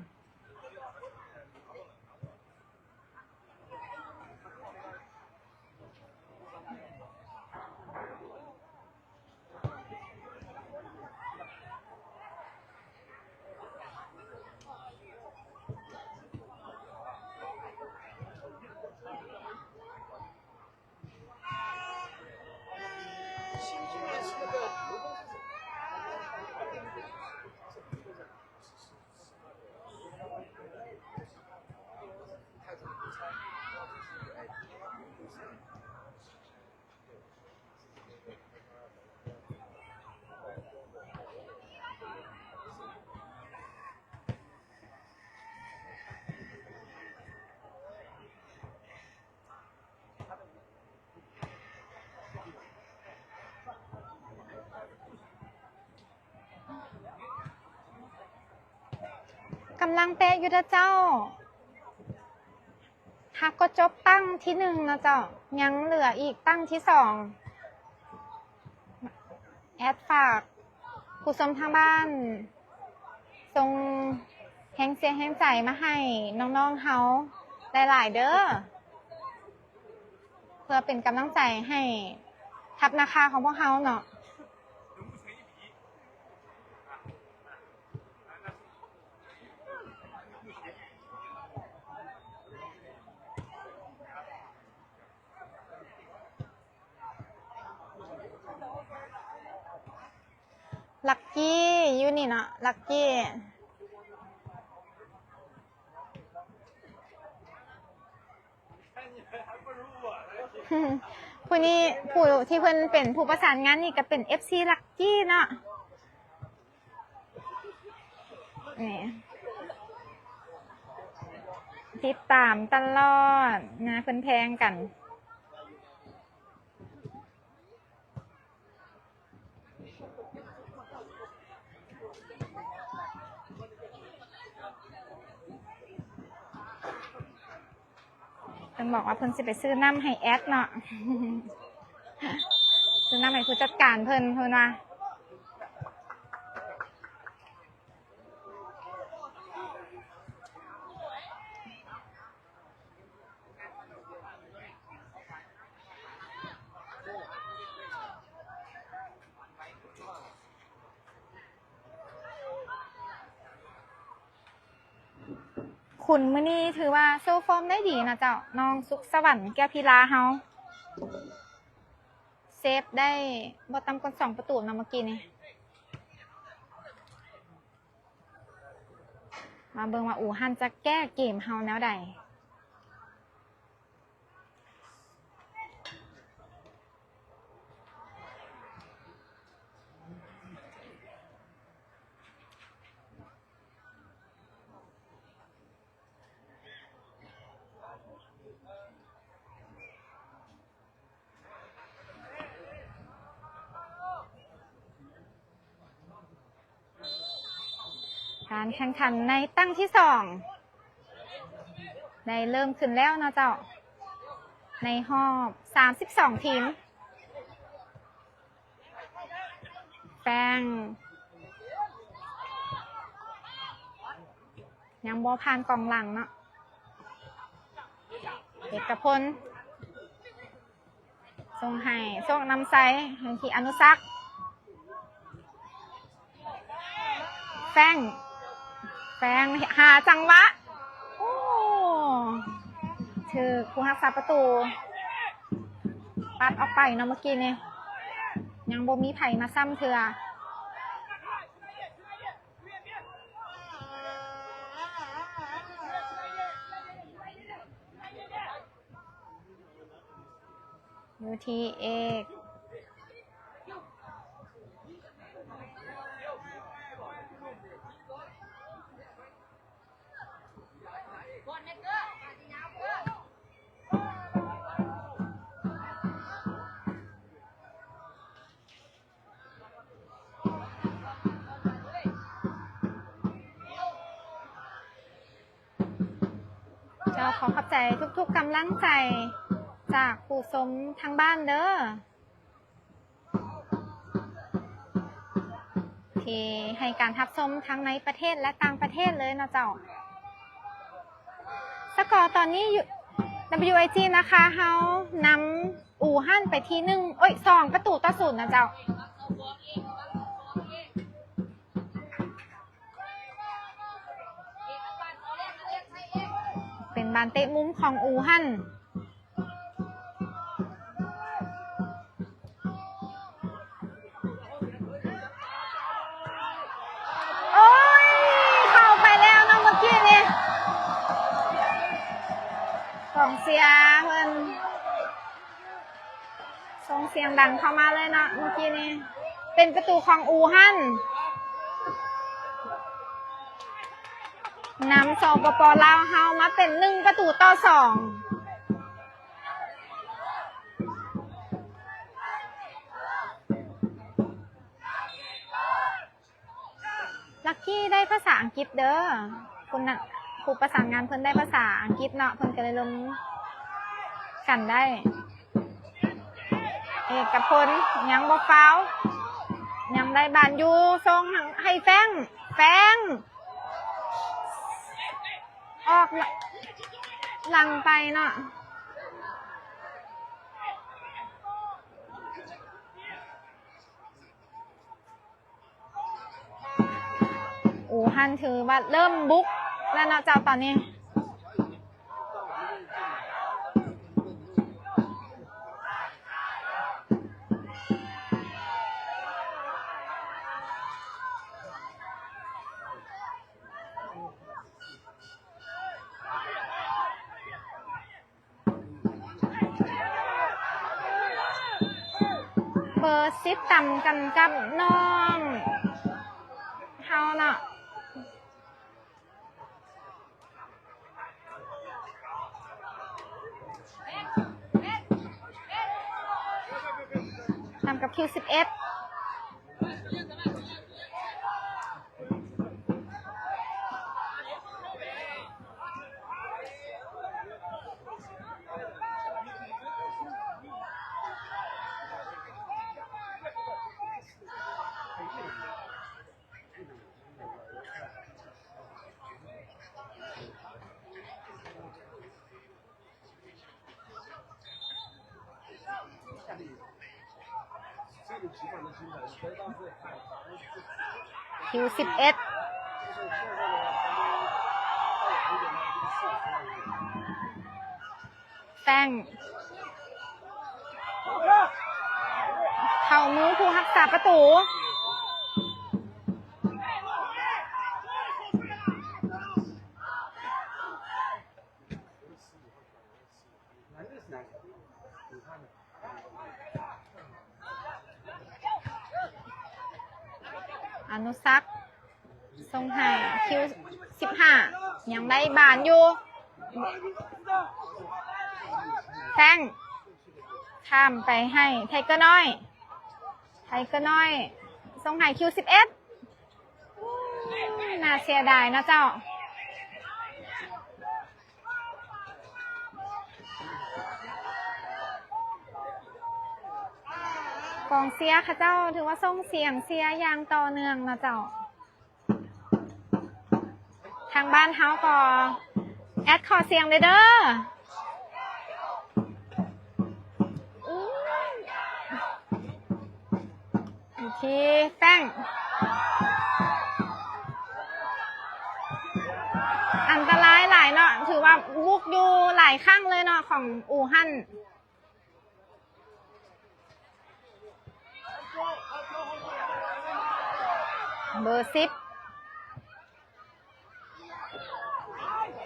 ກຳລັງເຕະຢູ່ເດີເຈົ້າ. ຫາກກໍຈົບຕັ້ງທີໜຶ່ງເນາະເຈົ້າ, ຍັງເຫຼືອອີກຕັ້ງທີສອງ. ແອດຝາກຜູ້ຊົມທາງບ້ານ ສົ່ງແຮງເຊຍແຮງໃຈມາໃຫ້ນ້ອງໆເຮົາຫຼາຍໆເດີ ເພື່ອເປັນກຳລັງໃຈໃຫ້ທັບນາຄາຂອງພວກເຮົາເນາະ. ລັກກີ້ຢູ່ນີ້ເນາະ ລັກກີ້. ຜູ້ນີ້ ຜູ້ທີ່ເພິ່ນເປັນຜູ້ປະສານງານນີ້ກໍເປັນເອັຟຊີລັກກີ້ເນາະ. ນີ້ ຕິດຕາມຕະຫຼອດນະ ເພິ່ນແພງກັນ. ເພິ່ນບອກວ່າເພິ່ນຊິໄປຊື້ນ້ຳໃຫ້ແອດເນາະ ຊື້ນ້ຳໃຫ້ຜູ້ຈັດການເພິ່ນ ເພິ່ນວ່າ. ຂຸນມື້ນີ້ຖືວ່າໂຊຟອມໄດ້ດີນະເຈົ້າ, ນ້ອງສຸກສະຫວັນ ແກ້ວພິລາເຮົາ ເຊບໄດ້ບໍ່ຕ່ຳກວ່າສອງປະຕູເນາະ ເມື່ອກີ້ນີ້. ມາເບິ່ງວ່າອູ່ຮັນຈະແກ້ເກມເຮົາແນວໃດ. ການແຂ່ງຂັນໃນຕັ້ງທີສອງ ໄດ້ເລີ່ມຂຶ້ນແລ້ວເນາະເຈົ້າ, ໃນຮອບສາມສິບສອງທີມ. ແປ້ງ ຍັງບໍ່ຜ່ານກອງຫຼັງເນາະ. ເອກະພົນ ສົ່ງໃຫ້ໂຊກນຳໄຊ ໃຫ້ທີ່ອະນຸສັກ ແຟງ ແຟງ ຫາຈັງຫວະ ໂອ້ ຖືກຜູ້ຮັກສາປະຕູປັດອອກໄປເນາະ ເມື່ອກີ້ນີ້ ຍັງບໍ່ມີໃຜມາຊ້ຳເທື່ອ. ຢູ່ທີ່ເອກ ເຈົ້າ ຂໍຂອບໃຈທຸກໆກຳລັງໃຈຈາກຜູ້ຊົມທາງບ້ານເດີ້ ທີ່ໃຫ້ການຮັບຊົມທັງໃນປະເທດ ແລະ ຕ່າງປະເທດເລີຍເນາະເຈົ້າ. ສະກໍຕອນນີ້ຢູ່ WIG ນະຄາ ເຮົານຳ ອູຮັນໄປທີ່ໜຶ່ງ ໂອ້ຍ ສອງປະຕູຕໍ່ສູນນະເຈົ້າ. ເປັນບານເຕະມຸມຂອງອູຮັນ. ໂອ້ຍ ເຂົ້າໄປແລ້ວເນາະເມື່ອກີ້ນີ້ ກອງເຊຍເພິ່ນ ສົ່ງສຽງດັງເຂົ້າມາເລີຍເນາະ ເມື່ອກີ້ນີ້ ເປັນປະຕູຂອງອູຮັນ ນຳ ສປປ ລາວ ເຮົາມາເປັນໜຶ່ງປະຕູຕໍ່ສອງ. ລັກກີ້ໄດ້ພາສາອັງກິດເດີ້ ຜູ້ນະ ຜູ້ປະສານງານເພິ່ນໄດ້ພາສາອັງກິດເນາະ ເພິ່ນກໍເລີຍລົມກັນໄດ້. ເອກະພົນຍັງບໍ່ຟາວ ຍັງໄດ້ບານຢູ່ ສົ່ງໃຫ້ແຟງ ແຟງ ອອກຫຼັງໄປເນາະ. ອູຮັນຖືວ່າເລີ່ມບຸກແລ້ວເນາະເຈົ້າຕອນນີ້. ເບີສິບຕຳກັນກັບນ້ອງເຮົາເນາະ ນຳກັບຄິວສິບເອັດ. ຄິວສິບເອັດ ແຟງ ເຂົ້າມືຜູ້ຮັກສາປະຕູ. ອະນຸສັກ ສົ່ງໃຫ້ຄິວສິບຫ້າ ຍັງໄດ້ບານຢູ່ ແຟງ ຂ້າມໄປໃຫ້ໄທເກີນ້ອຍ ໄທເກີນ້ອຍ ສົ່ງໃຫ້ຄິວສິບເອັດ. ອືມ ໜ້າເສຍດາຍເນາະເຈົ້າ ກອງເຊຍເຂົາເຈົ້າຖືວ່າສົ່ງສຽງເຊຍຢ່າງຕໍ່ເນື່ອງເນາະເຈົ້າ. ທາງບ້ານເຮົາກໍແອັດຂໍສຽງແດ່ເດີ. ທີ່ແຟງ ອັນຕະລາຍຫຼາຍເນາະ, ຖືວ່າບຸກຢູ່ຫຼາຍຄັ້ງເລີຍເນາະ ຂອງອູຮັນ. ເບີສິບ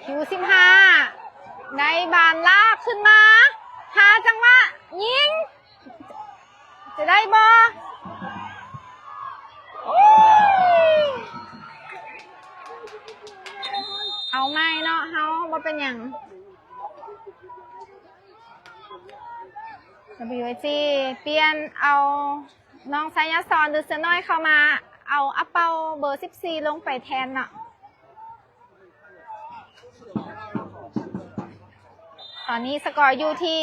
ຄິວສິບຫ້າ ໄດ້ບານລາກຂຶ້ນມາ ຫາຈັງຫວະຍິງ ຈະໄດ້ບໍ່? ເອົາໃໝ່ເນາະ ເຮົາບໍ່ເປັນຫຍັງ. ດັບເບິນຢູໄອຈີ ປ່ຽນເອົານ້ອງໄຊຍະສອນ ຫຼື ເສືອນ້ອຍເຂົ້າມາ ເອົາອາເປົາເບີສິບສີ່ລົງໄປແທນເນາະ. ຕອນນີ້ສະກໍຢູ່ທີ່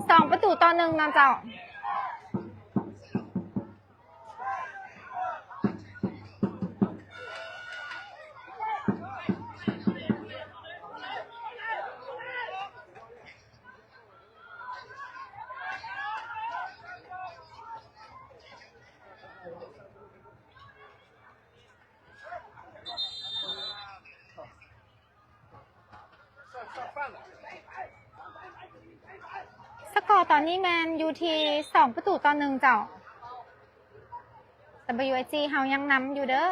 ສອງປະຕູຕໍ່ໜຶ່ງເນາະເຈົ້າ. ສະກໍຕອນນີ້ແມ່ນຢູ່ທີ່ສອງປະຕູຕໍ່ໜຶ່ງເຈົ້າ. ດັບເບິນຢູໄອຈີ ເຮົາຍັງນຳຢູ່ເດີ.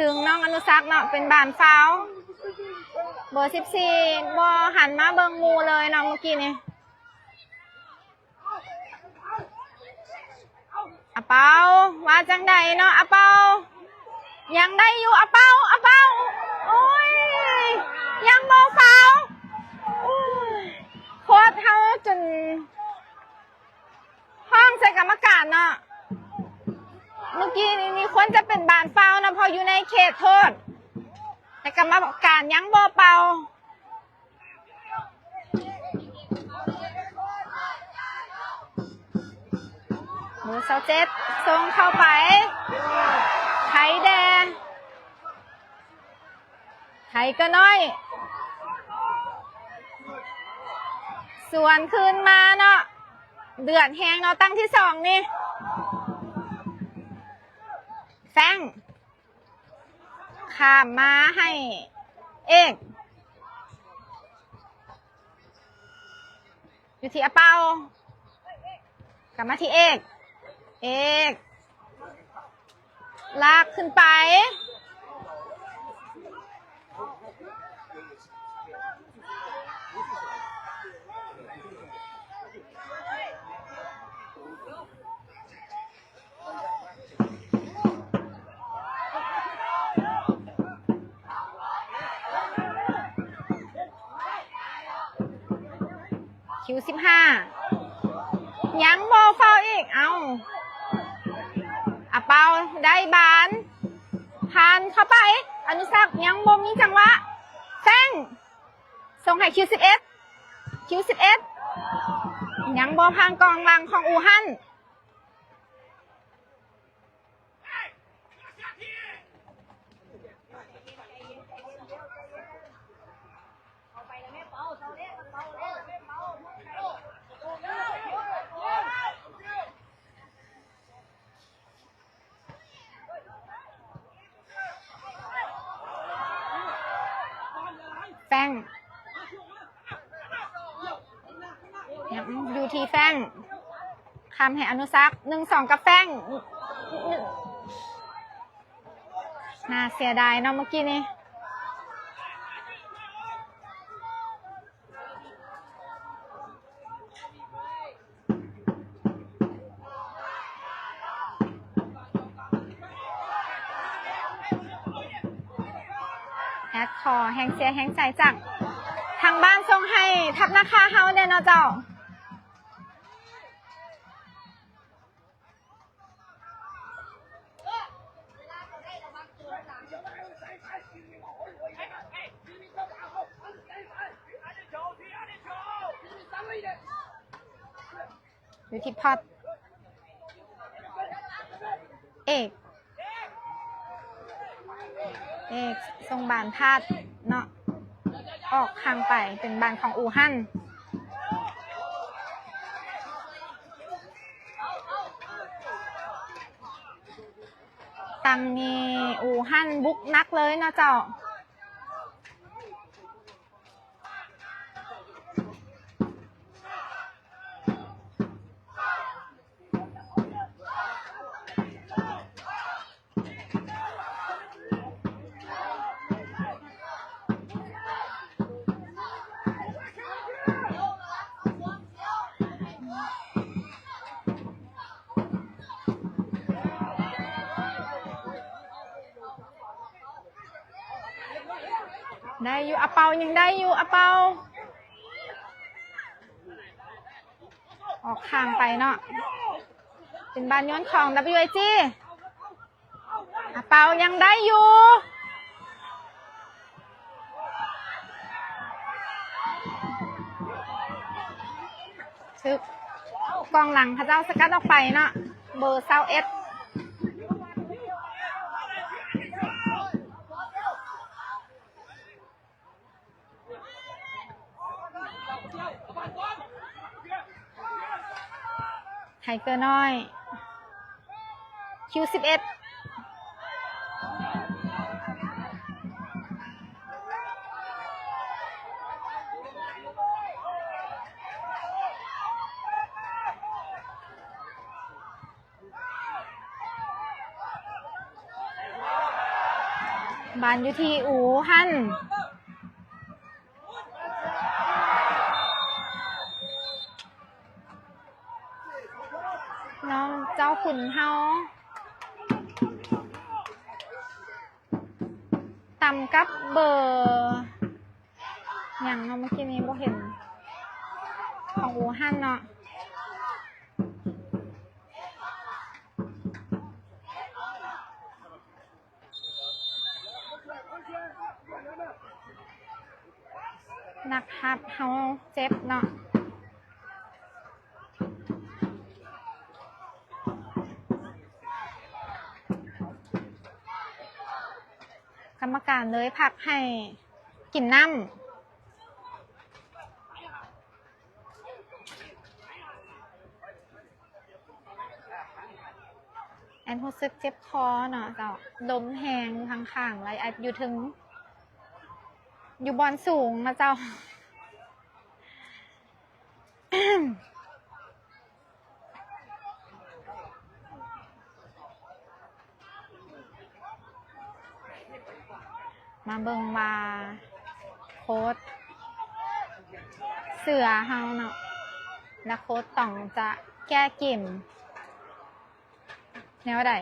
ດຶງນ້ອງອະນຸສັກເນາະ ເປັນບານຟາວ. ເບີສິບສີ່ ບໍ່ຫັນມາເບິ່ງໝູ່ເລີຍເນາະ ເມື່ອກີ້ນີ້. ອາເປົາ ວ່າຈັ່ງໃດເນາະ ອາເປົາ? ຍັງໄດ້ຢູ່ ອາເປົາ ອາເປົາ ໂອ້ຍ ຍັງບໍ່ຟາວ. ໂອ້ຍ ໂຄດເຮົາຈົນຮ້ອງໃສ່ກຳມະການເນາະ. ເມື່ອກີ້ນີ້ ນີ້ຄວນຈະເປັນບານຟາວເນາະ ເພາະຢູ່ໃນເຂດໂທດ ແຕ່ກຳມະການຍັງບໍ່ເປົ່າ. ເບີຊາວເຈັດ ສົ່ງເຂົ້າໄປ ໄທແດ່ ໄທກະນ້ອຍ ສວນຄືນມາເນາະ. ເດືອດແຮງເນາະ ຕັ້ງທີສອງນີ້ ແຟງ ຂ້າມມາໃຫ້ເອກ ຢູ່ທີ່ອາເປົາ ກັບມາທີ່ເອກ ເອກ ລາກຂຶ້ນໄປ. ຄິວສິບຫ້າ ຍັງບໍ່ຟາວອີກ. ເອົ້າ ອາເປົາໄດ້ບານ ຜ່ານເຂົ້າໄປ ອະນຸສັກ ຍັງບໍ່ມີຈັງຫວະ ແຟງ ສົ່ງໃຫ້ຄິວສິບເອັດ ຄິວສິບເອັດ ຍັງບໍ່ຜ່ານກອງຫຼັງຂອງອູຮັນ. ແຟງ ຍັງຢູ່ທີ່ແຟງ ຂ້າມໃຫ້ອະນຸສັກ ໜຶ່ງສອງ ກັບແຟງ. ໜ້າເສຍດາຍເນາະ ເມື່ອກີ້ນີ້. ແອັດຂໍແຮງເຊຍແຮງໃຈຈາກທາງບ້ານສົ່ງໃຫ້ທັບນາຄາເຮົາແດ່ເນາະເຈົ້າ. ຢູ່ທີ່ພອດ ເອກ ເອກສົ່ງບານພາດເນາະ ອອກຂ້າງໄປ ເປັນບານຂອງອູຮັນ. ຕັ້ງນີ້ອູຮັນບຸກໜັກເລີຍເນາະເຈົ້າ. ໄດ້ຢູ່ ອາເປົາຍັງໄດ້ຢູ່ ອາເປົາ ອອກຂ້າງໄປເນາະ ເປັນບານໂຍນຂອງ WIG. ອາເປົາຍັງໄດ້ຢູ່ ຖືກກອງຫຼັງເຂົາເຈົ້າສະກັດອອກໄປເນາະ ເບີຊາວເອັດ. ໄທເກີນ້ອຍ ຄິວສິບເອັດ ບານຢູ່ທີ່ອູຮັນ ນ້ອງເຈົ້າຂຸນເຮົາ ຕຳກັບເບີຫຍັງເນາະ ເມື່ອກີ້ນີ້ບໍ່ເຫັນ ຂອງອູຮັນເນາະ. ນັກຮັບເຮົາເຈັບເນາະ ກຳມະການເລີຍພັກໃຫ້ກິນນ້ຳ. ແອນຮູ້ສຶກເຈັບຄໍເນາະເຈົ້າ ລົມແຮງຢູ່ຂ້າງໆ ແລະ ແອດຢູ່ເທິງ ຢູ່ບ່ອນສູງນະເຈົ້າ. ມາເບິ່ງວ່າໂຄດເສືອເຮົາເນາະ ແລະ ໂຄດຕອງຈະແກ້ເກມແນວໃດ?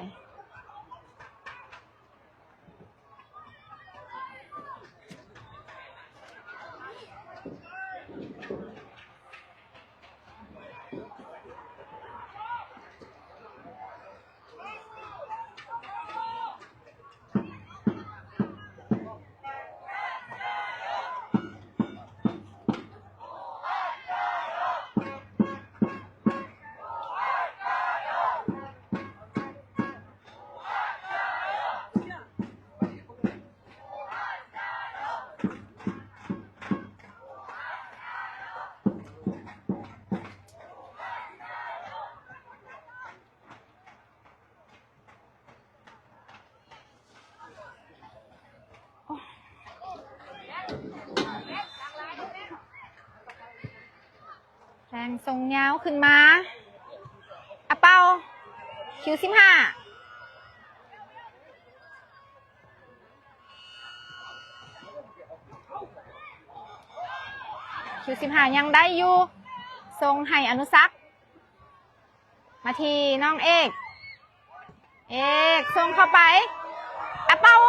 ແຮງສົ່ງຍາວຂຶ້ນມາ ອາເປົາ ຄິວສິບຫ້າ ຄິວສິບຫ້າຍັງໄດ້ຢູ່ ສົ່ງໃຫ້ອະນຸສັກ ມາທີ່ນ້ອງເອກ ເອກສົ່ງເຂົ້າໄປ ອາເປົາ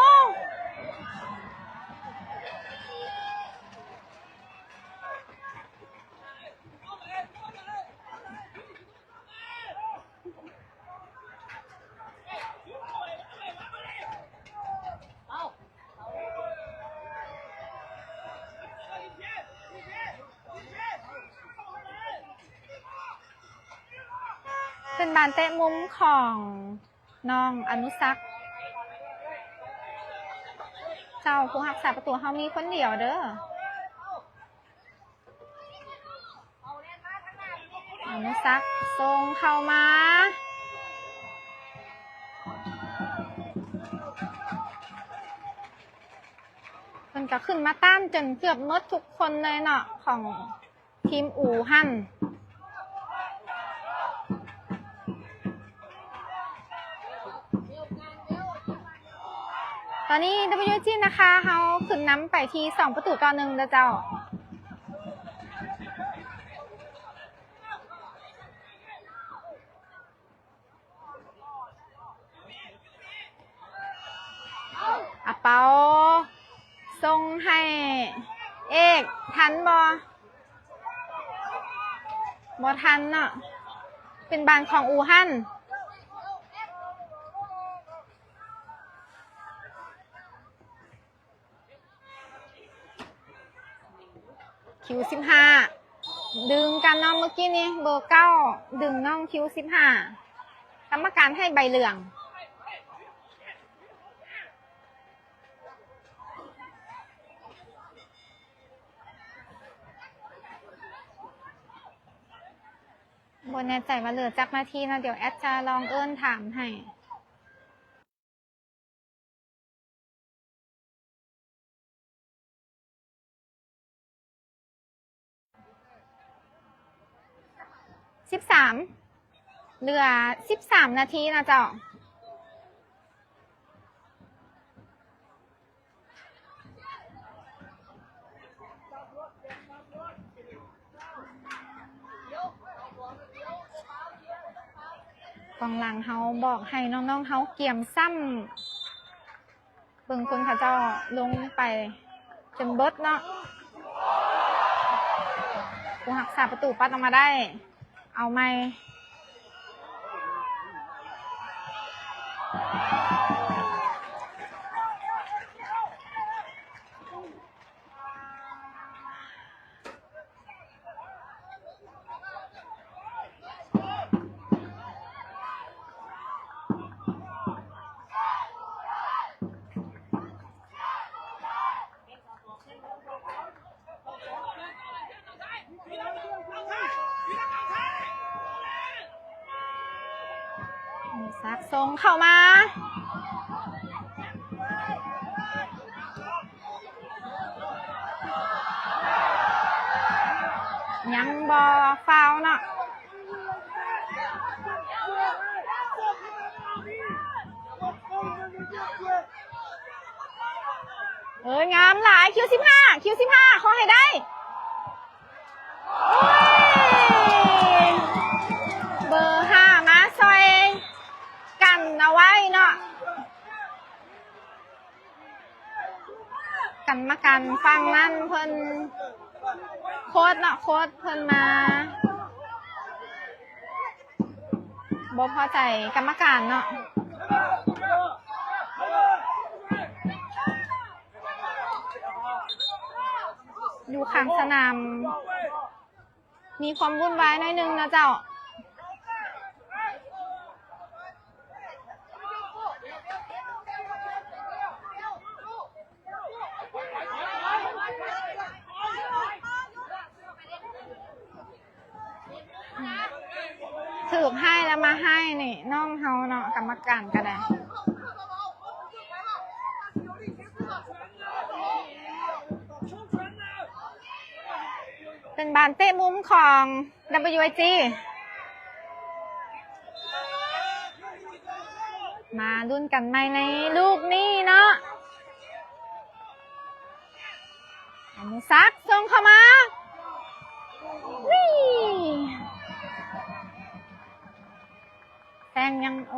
ເປັນບານເຕະມຸມຂອງ ນ້ອງອະນຸສັກ. ເຈົ້າ, ຜູ້ຮັກສາປະຕູເຮົາມີຄົນດຽວເດີ້. ອະນຸສັກສົ່ງເຂົ້າມາ. ເພິ່ນກໍຂຶ້ນມາຕ້ານຈົນເກືອບໝົດທຸກຄົນເລີຍເນາະ ຂອງທີມອູຮັນ. ຕອນນີ້ ດັບເບິນຢູເອັສຈີ ນາຄາ ເຮົາຂຶ້ນນຳໄປທີ່ສອງປະຕູຕໍ່ໜຶ່ງເດີ້ເຈົ້າ. ອາເປົາ ສົ່ງໃຫ້ເອກ ທັນບໍ່? ບໍ່ທັນເນາະ ເປັນບານຂອງອູຮັນ. ຄິວສິບຫ້າ ດຶງກັນເນາະ ເມື່ອກີ້ນີ້ເບີເກົ້າດຶງນ້ອງຄິວສິບຫ້າ ກຳມະການໃຫ້ໃບເຫຼືອງ. ບໍ່ແນ່ໃຈວ່າເຫຼືອຈັກນາທີເນາະ ດຽວແອັດຈະລອງເອີ້ນຖາມໃຫ້. ສິບສາມ ເຫຼືອສິບສາມນາທີນະເຈົ້າ. ກອງຫຼັງເຮົາບອກໃຫ້ນ້ອງໆເຮົາກຽມຊ້ຳ ເບິ່ງຄົນເຂົາເຈົ້າລົງໄປຈົນເບິດເນາະ. ຜູ້ຮັກສາປະຕູປັດອອກມາໄດ້. ເອົາໃໝ່. ສັກສົ່ງເຂົ້າມາ ຍັງບໍ່ຟາວເນາະ. ເອີຍ ງາມຫຼາຍ ຄິວສິບຫ້າ ຄິວສິບຫ້າ ຂໍໃຫ້ໄດ້. ໂອ້ຍ ເບີຫ້າມາຊ່ອຍກັນເອົາໄວ້ເນາະ. ກຳມະການຝັ່ງນັ້ນເພິ່ນ ໂຄດເນາະ ໂຄດເພິ່ນມາ ບໍ່ພໍໃຈກຳມະການເນາະ. ຢູ່ຂ້າງສະໜາມ ມີຄວາມວຸ່ນວາຍໜ້ອຍໜຶ່ງເນາະເຈົ້າ. ຖືກໃຫ້ແລ້ວມາໃຫ້ນີ້ ນ້ອງເຮົາເນາະ ກຳມະການກໍໄດ້. ເປັນບານເຕະມຸມຂອງ ດັບເບິນຢູໄອຈີ ມາລຸ້ນກັນໃໝ່ໃນລູກນີ້ເນາະ. ອະນຸສັກສົ່ງເຂົ້າມາ ນີ້ ແຊງຍັງ ໂອ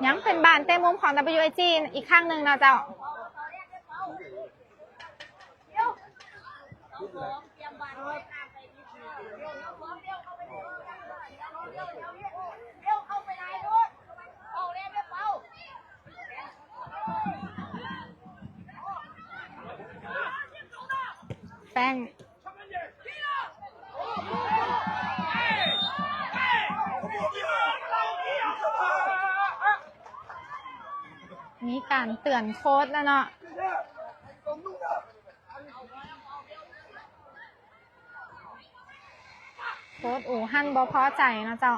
ຍັງເປັນບານເຕະມຸມຂອງ ດັບເບິນຢູໄອຈີ ອີກຄັ້ງໜຶ່ງເນາະເຈົ້າ. ແປ້ງ ມີການເຕືອນໂຄ້ດແລ້ວເນາະ. ໂຄ້ດອູ່ຮັ່ນບໍ່ພໍໃຈເນາະເຈົ້າ.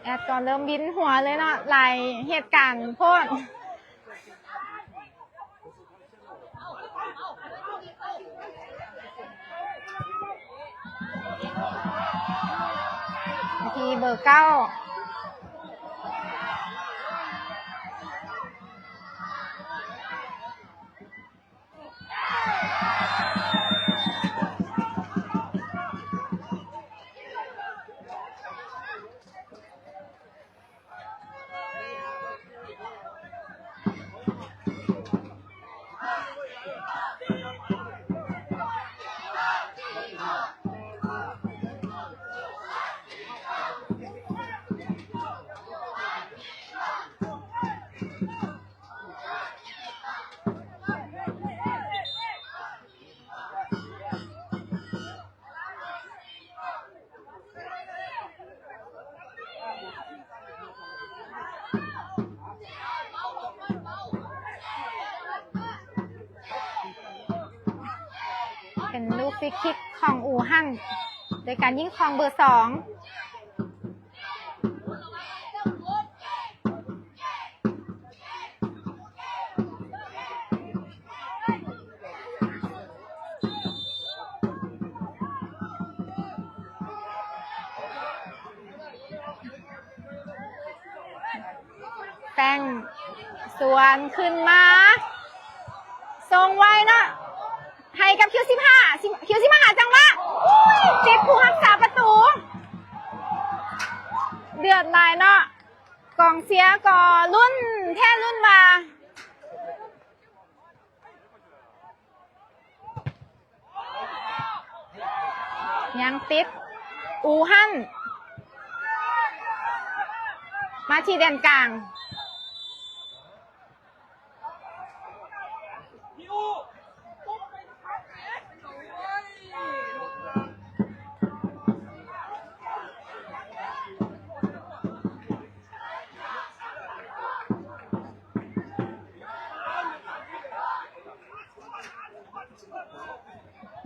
ແອດກໍເລີ່ມວິນຫົວເລີຍເນາະ, ຫຼາຍເຫດການໂພດ. ທີ່ເບີເກົ້າ ເປັນລູກຟຣີຄິກຂອງອູ່ຮັ່ນ ໂດຍການຍິງຂອງເບີສອງ. ແຟງສວນຂຶ້ນມາ ສົ່ງໄວເນາະ ໃຫ້ກັບຄິວສິບຫ້າ ຄິວສິບຫ້າຫາຈັງຫວະ ໂອ້ຍ ຕິດຜູ້ຮັກສາປະຕູ. ເດືອດຫຼາຍເນາະ. ກອງເຊຍກໍລຸ້ນແທ້ລຸ້ນວ່າ ຍັງຕິດອູ່ຮັ່ນ ມາທີ່ແດນກາງ.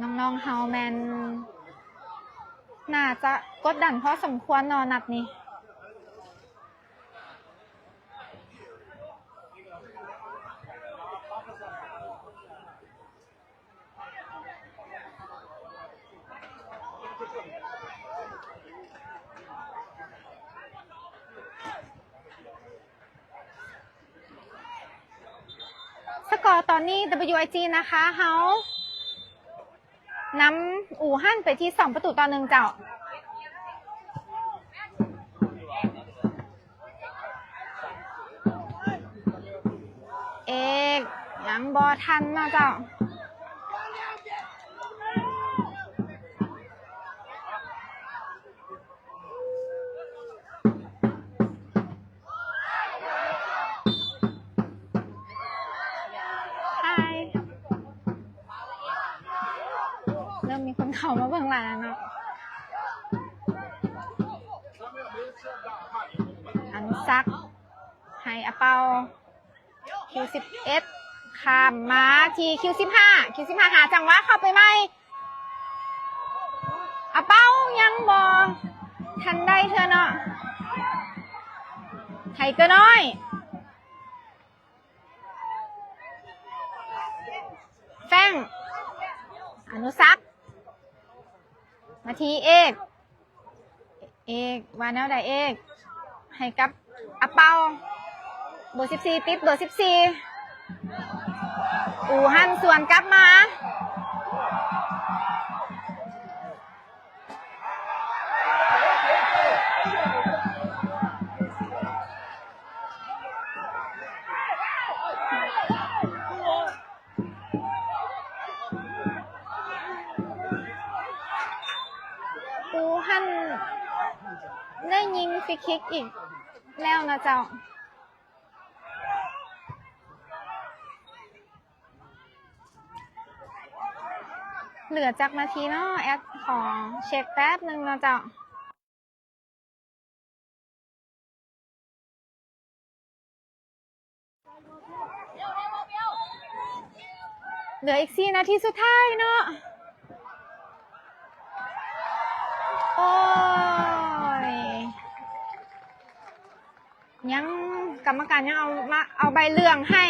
ນ້ອງໆເຮົາແມ່ນໜ້າຈະກົດດັນພໍສົມຄວນເນາະ ນັດນີ້. ສະກໍຕອນນີ້ ດັບເບິນຢູໄອຈີ ນະຄະ ເຮົານຳອູ່ຮັ່ນໄປທີ່ສອງປະຕູຕໍ່ໜຶ່ງເຈົ້າ. ເອກ ຍັງບໍ່ທັນເນາະເຈົ້າ. ຮາຍ ເລີ່ມມີຄົນເຂົ້າມາເບິ່ງຫຼາຍແລ້ວເນາະ. ອະນຸສັກ ໃຫ້ອາເປົາ ຄິວສິບເອັດ ຂ້າມມາທີ່ຄິວສິບຫ້າ ຄິວສິບຫ້າ ຫາຈັງຫວະເຂົ້າໄປໃໝ່. ອາເປົາຍັງບໍ່ທັນໄດ້ເທື່ອເນາະ ໄທເກີນ້ອຍ ແຟງ ອະນຸສັກ ມາທີ່ເອກ ເອກ ວ່າແນວໃດເອກ ໃຫ້ກັບອາເປົາ ເບີສິບສີ່ ຕິດເບີສິບສີ່ ອູ່ຮັ່ນສວນກັບມາ. ອູ່ຮັ່ນໄດ້ຍິງຟຣີຄິກອີກແລ້ວນະເຈົ້າ. ເຫຼືອຈັກນາທີເນາະ ແອດຂໍເຊັກແປັບໜຶ່ງເນາະເຈົ້າ. ເຫຼືອອີກສີ່ນາທີສຸດທ້າຍເນາະ. ໂອ້ຍ ຍັງ ກຳມະການຍັງເອົາມາ ເອົາໃບເຫຼືອງໃຫ້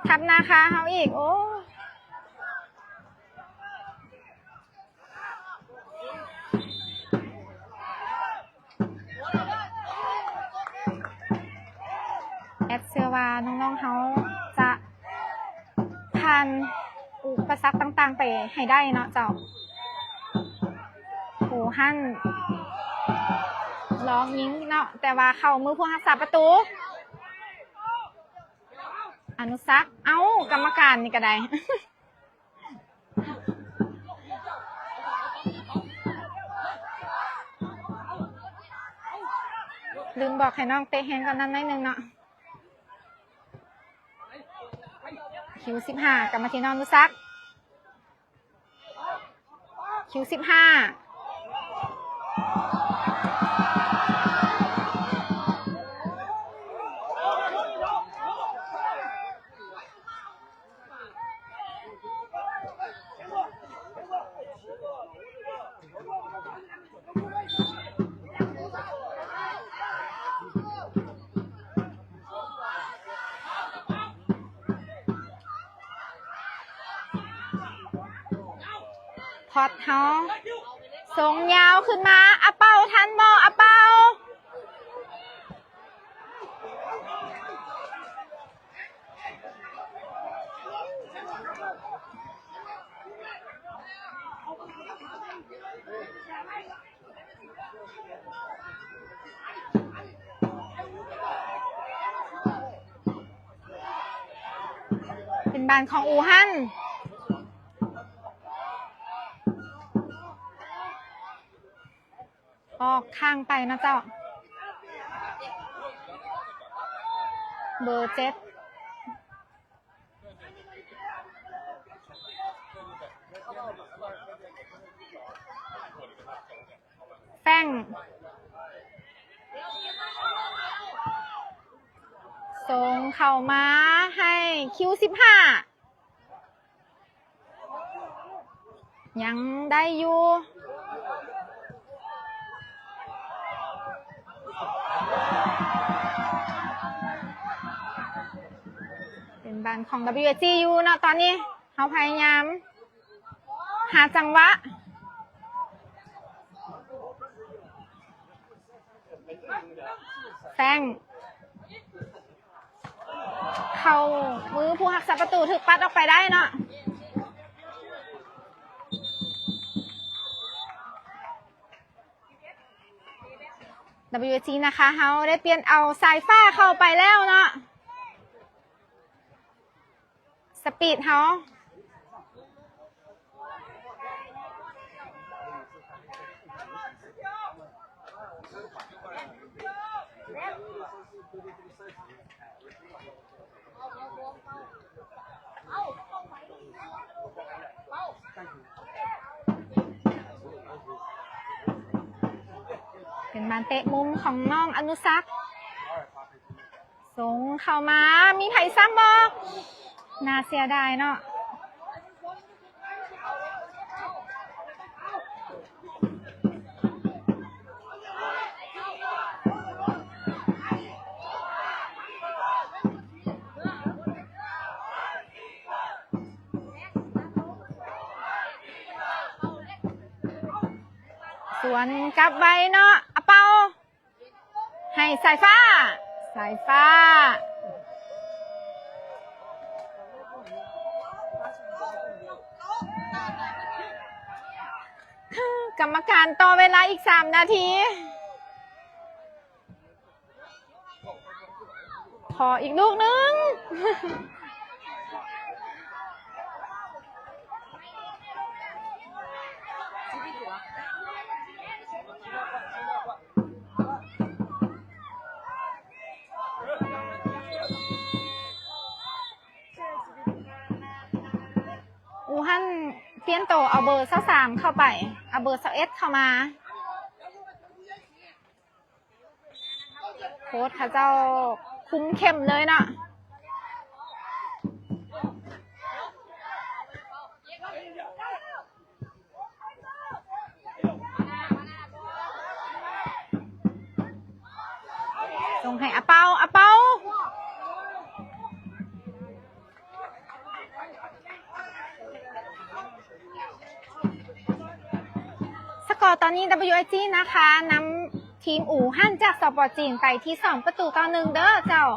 ທັບໜ້າຄາເຮົາອີກ. ໂອ້ ແອດເຊື່ອວ່ານ້ອງໆເຮົາຈະຜ່ານອຸປະສັກຕ່າງໆໄປໃຫ້ໄດ້ເນາະເຈົ້າ. ໂອ້ ຫັ້ນລອງຍິງເນາະ ແຕ່ວ່າເຂົ້າມືຜູ້ຮັກສາປະຕູ ອະນຸສັກ. ເອົ້າ ກຳມະການນີ້ກະໄດ້ ລືມບອກໃຫ້ນ້ອງເຕະແຮງກວ່ານັ້ນໜ້ອຍໜຶ່ງເນາະ. ຄິວສິບຫ້າ ກັບມາທີ່ນ້ອງອະນຸສັກ. ຄິວສິບຫ້າ ພອດເຮົາສົ່ງຍາວຂຶ້ນມາ ອາເປົາທັນບໍ່ ອາເປົາ? ເປັນບານຂອງອູຮັນ ອອກຂ້າງໄປເນາະເຈົ້າ. ເບີເຈັດ ແຟງ ສົ່ງເຂົ້າມາໃຫ້ຄິວສິບຫ້າ ຍັງໄດ້ຢູ່ ເປັນບານຂອງ WSG ຢູ່ເນາະຕອນນີ້. ເຮົາພະຍາຍາມຫາຈັງຫວະ ແຟງ ເຂົ້າມືຜູ້ຮັກສາປະຕູ ຖືກປັດອອກໄປໄດ້ເນາະ. WSG ນາຄາເຮົາໄດ້ປ່ຽນເອົາສາຍຟ້າເຂົ້າໄປແລ້ວເນາະ. ສະປີດເຮົາ ເປັນບານເຕະມຸມຂອງນ້ອງອະນຸສັກ. ສົ່ງເຂົ້າມາ ມີໃຜຊ້ຳບໍ່? ໜ້າເສຍດາຍເນາະ. ສວນກັບໄວເນາະ ອາເປົາ. ໃຫ້ສາຍຟ້າ ສາຍຟ້າ ກຳມະການຕໍ່ເວລາອີກສາມນາທີ ຂໍອີກລູກໜຶ່ງ. ອູຮັນປ່ຽນໂຕເອົາເບີຊາວສາມເຂົ້າໄປ ເອົາເບີຊາວເອັດເຂົ້າມາ. ໂຄ້ດເຂົາເຈົ້າຄຸມເຂັ້ມເລີຍເນາະ. ສົ່ງໃຫ້ອາເປົາ, ອາເປົາ. ສະກໍຕອນນີ້ WIG ນາຄາ ນຳທີມອູ່ຮັ່ນຈາກ ສປ ຈີນ ໄປທີ່ສອງປະຕູຕໍ່ໜຶ່ງເດີເຈົ້າ.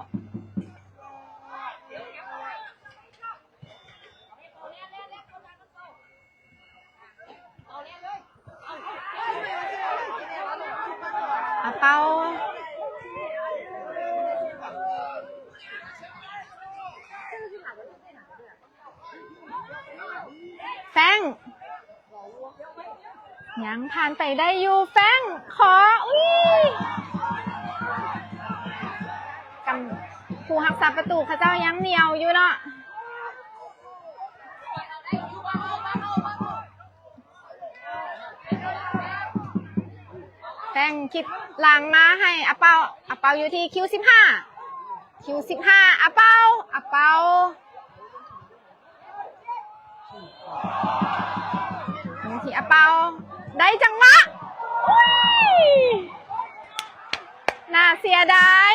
ອາເປົາ, ແຟງ ຍັງຜ່ານໄປໄດ້ຢູ່, ແຟງ ຂໍ ອຸ້ຍ ກຳ ຜູ້ຮັກສາປະຕູເຂົາເຈົ້າຍັງໜຽວຢູ່ເນາະ. ແຟງຄິດຫຼັງມາໃຫ້ອາເປົາ, ອາເປົາຢູ່ທີ່ຄິວສິບຫ້າ, ຄິວສິບຫ້າ ອາເປົາ, ອາເປົາ ມາທີ່ອາເປົາ, ໄດ້ຈັງຫວະ ອຸ້ຍ ໜ້າເສຍດາຍ.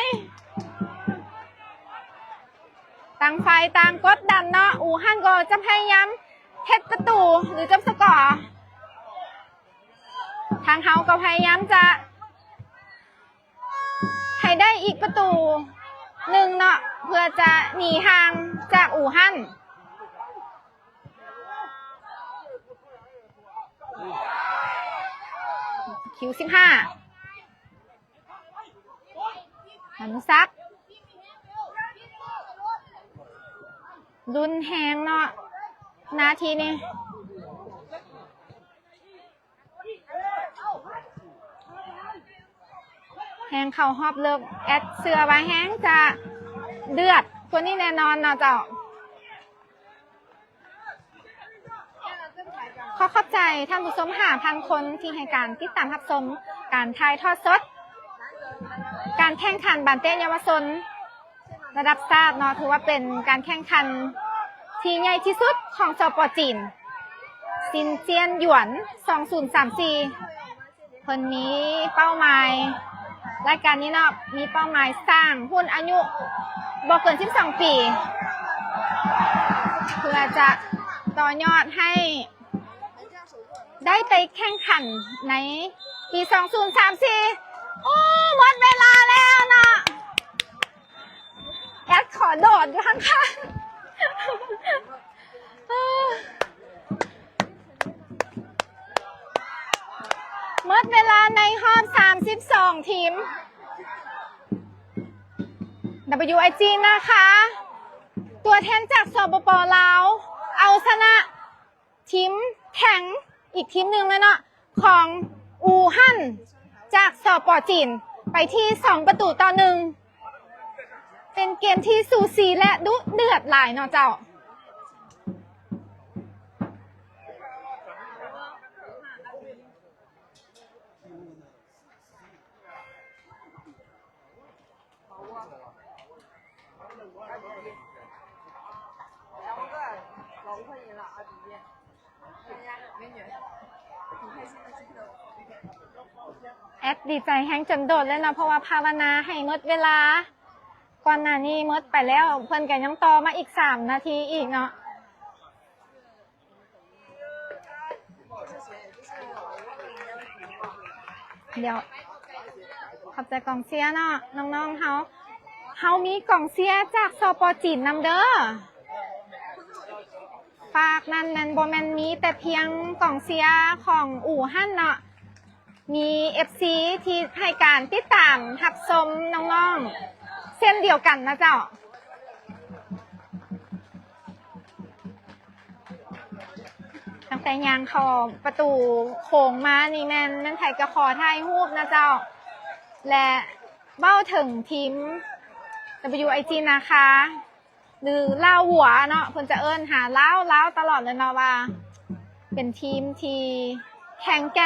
ຕ່າງຝ່າຍຕ່າງກົດດັນເນາະ, ອູ່ຮັ່ນກໍຈະພະຍາຍາມເຮັດປະຕູ ຫຼື ຈົບສະກໍ. ທາງເຮົາກໍພະຍາຍາມຈະໃຫ້ໄດ້ອີກປະຕູໜຶ່ງເນາະ ເພື່ອຈະໜີຫ່າງຈາກອູ່ຮັ່ນ. ຄິວສິບຫ້າ ອານຸສັກ ລຸ້ນແຮງເນາະ ນາທີນີ້ ແຮງເຂົ້າຮອບເລິກ. ແອັດເຊື່ອວ່າແຮງຈະເດືອດກວ່ານີ້ແນ່ນອນເນາະເຈົ້າ. ຂໍຂອບໃຈທ່ານຜູ້ຊົມຫ້າພັນຄົນທີ່ໃຫ້ການຕິດຕາມຮັບຊົມການຖ່າຍທອດສົດການແຂ່ງຂັນບານເຕະເຍົາວະຊົນລະດັບຊາດເນາະ, ຖືວ່າເປັນການແຂ່ງຂັນທີ່ໃຫຍ່ທີ່ສຸດຂອງ ສປ ຈີນ ຊິນຈຽນຢວນ ສອງພັນຊາວສີ່. ເພິ່ນມີເປົ້າໝາຍ ລາຍການນີ້ເນາະ ມີເປົ້າໝາຍສ້າງຮຸ່ນອາຍຸບໍ່ເກີນສິບສອງປີ ເພື່ອຈະຕໍ່ຍອດໃຫ້ໄດ້ໄປແຂ່ງຂັນໃນປີສອງພັນຊາວສີ່. ໂອ້ ໝົດເວລາແລ້ວເນາະ. ແອັດຂໍໂດດຢູ່ຂ້າງໆ. ໝົດເວລາໃນຮອບສາມສິບສອງທີມ. ດັບເບິນຢູໄອຈີ ນາຄາ ຕົວແທນຈາກ ສປປ ລາວ ເອົາຊະນະ ທີມແຂງອີກທີມໜຶ່ງເລີຍເນາະ ຂອງອູ່ຮັ່ນຈາກ ສປ ຈີນ ໄປທີ່ສອງປະຕູຕໍ່ໜຶ່ງ. ເປັນເກມທີ່ສູສີ ແລະ ດຸເດືອດຫຼາຍເນາະເຈົ້າ. ແອັດດີໃຈແຮງຈົນໂດດເລີຍເນາະ ເພາະວ່າພາວະນາໃຫ້ໝົດເວລາ. ກ່ອນໜ້ານີ້ໝົດໄປແລ້ວ ເພິ່ນກໍຍັງຕໍ່ມາອີກສາມນາທີອີກເນາະ. ດຽວ ຂອບໃຈກອງເຊຍເນາະ ນ້ອງໆເຮົາ. ເຮົາມີກອງເຊຍຈາກ ສປ ຈີນ ນຳເດີ. ຟາກນັ້ນແມ່ນ ບໍ່ແມ່ນມີແຕ່ພຽງກອງເຊຍຂອງອູ່ຮັ່ນເນາະ. ມີເອັຟຊີທີ່ໃຫ້ການຕິດຕາມຮັບຊົມນ້ອງໆ ເຊັ່ນດຽວກັນນະເຈົ້າ. ຕັ້ງແຕ່ຍ່າງເຂົ້າປະຕູໂຂງມານີ້ແມ່ນ ແມ່ນໃຜກໍຂໍຖ່າຍຮູບນະເຈົ້າ. ແລະ ເວົ້າເຖິງທີມ ດັບເບິນຢູໄອຈີ ນາຄາ ຫຼື ລາວຫົວເນາະ ເພິ່ນຈະເອີ້ນຫາລາວ ລາວຕະຫຼອດເລີຍເນາະ ວ່າເປັນທີມທີ່ແຂງແກ່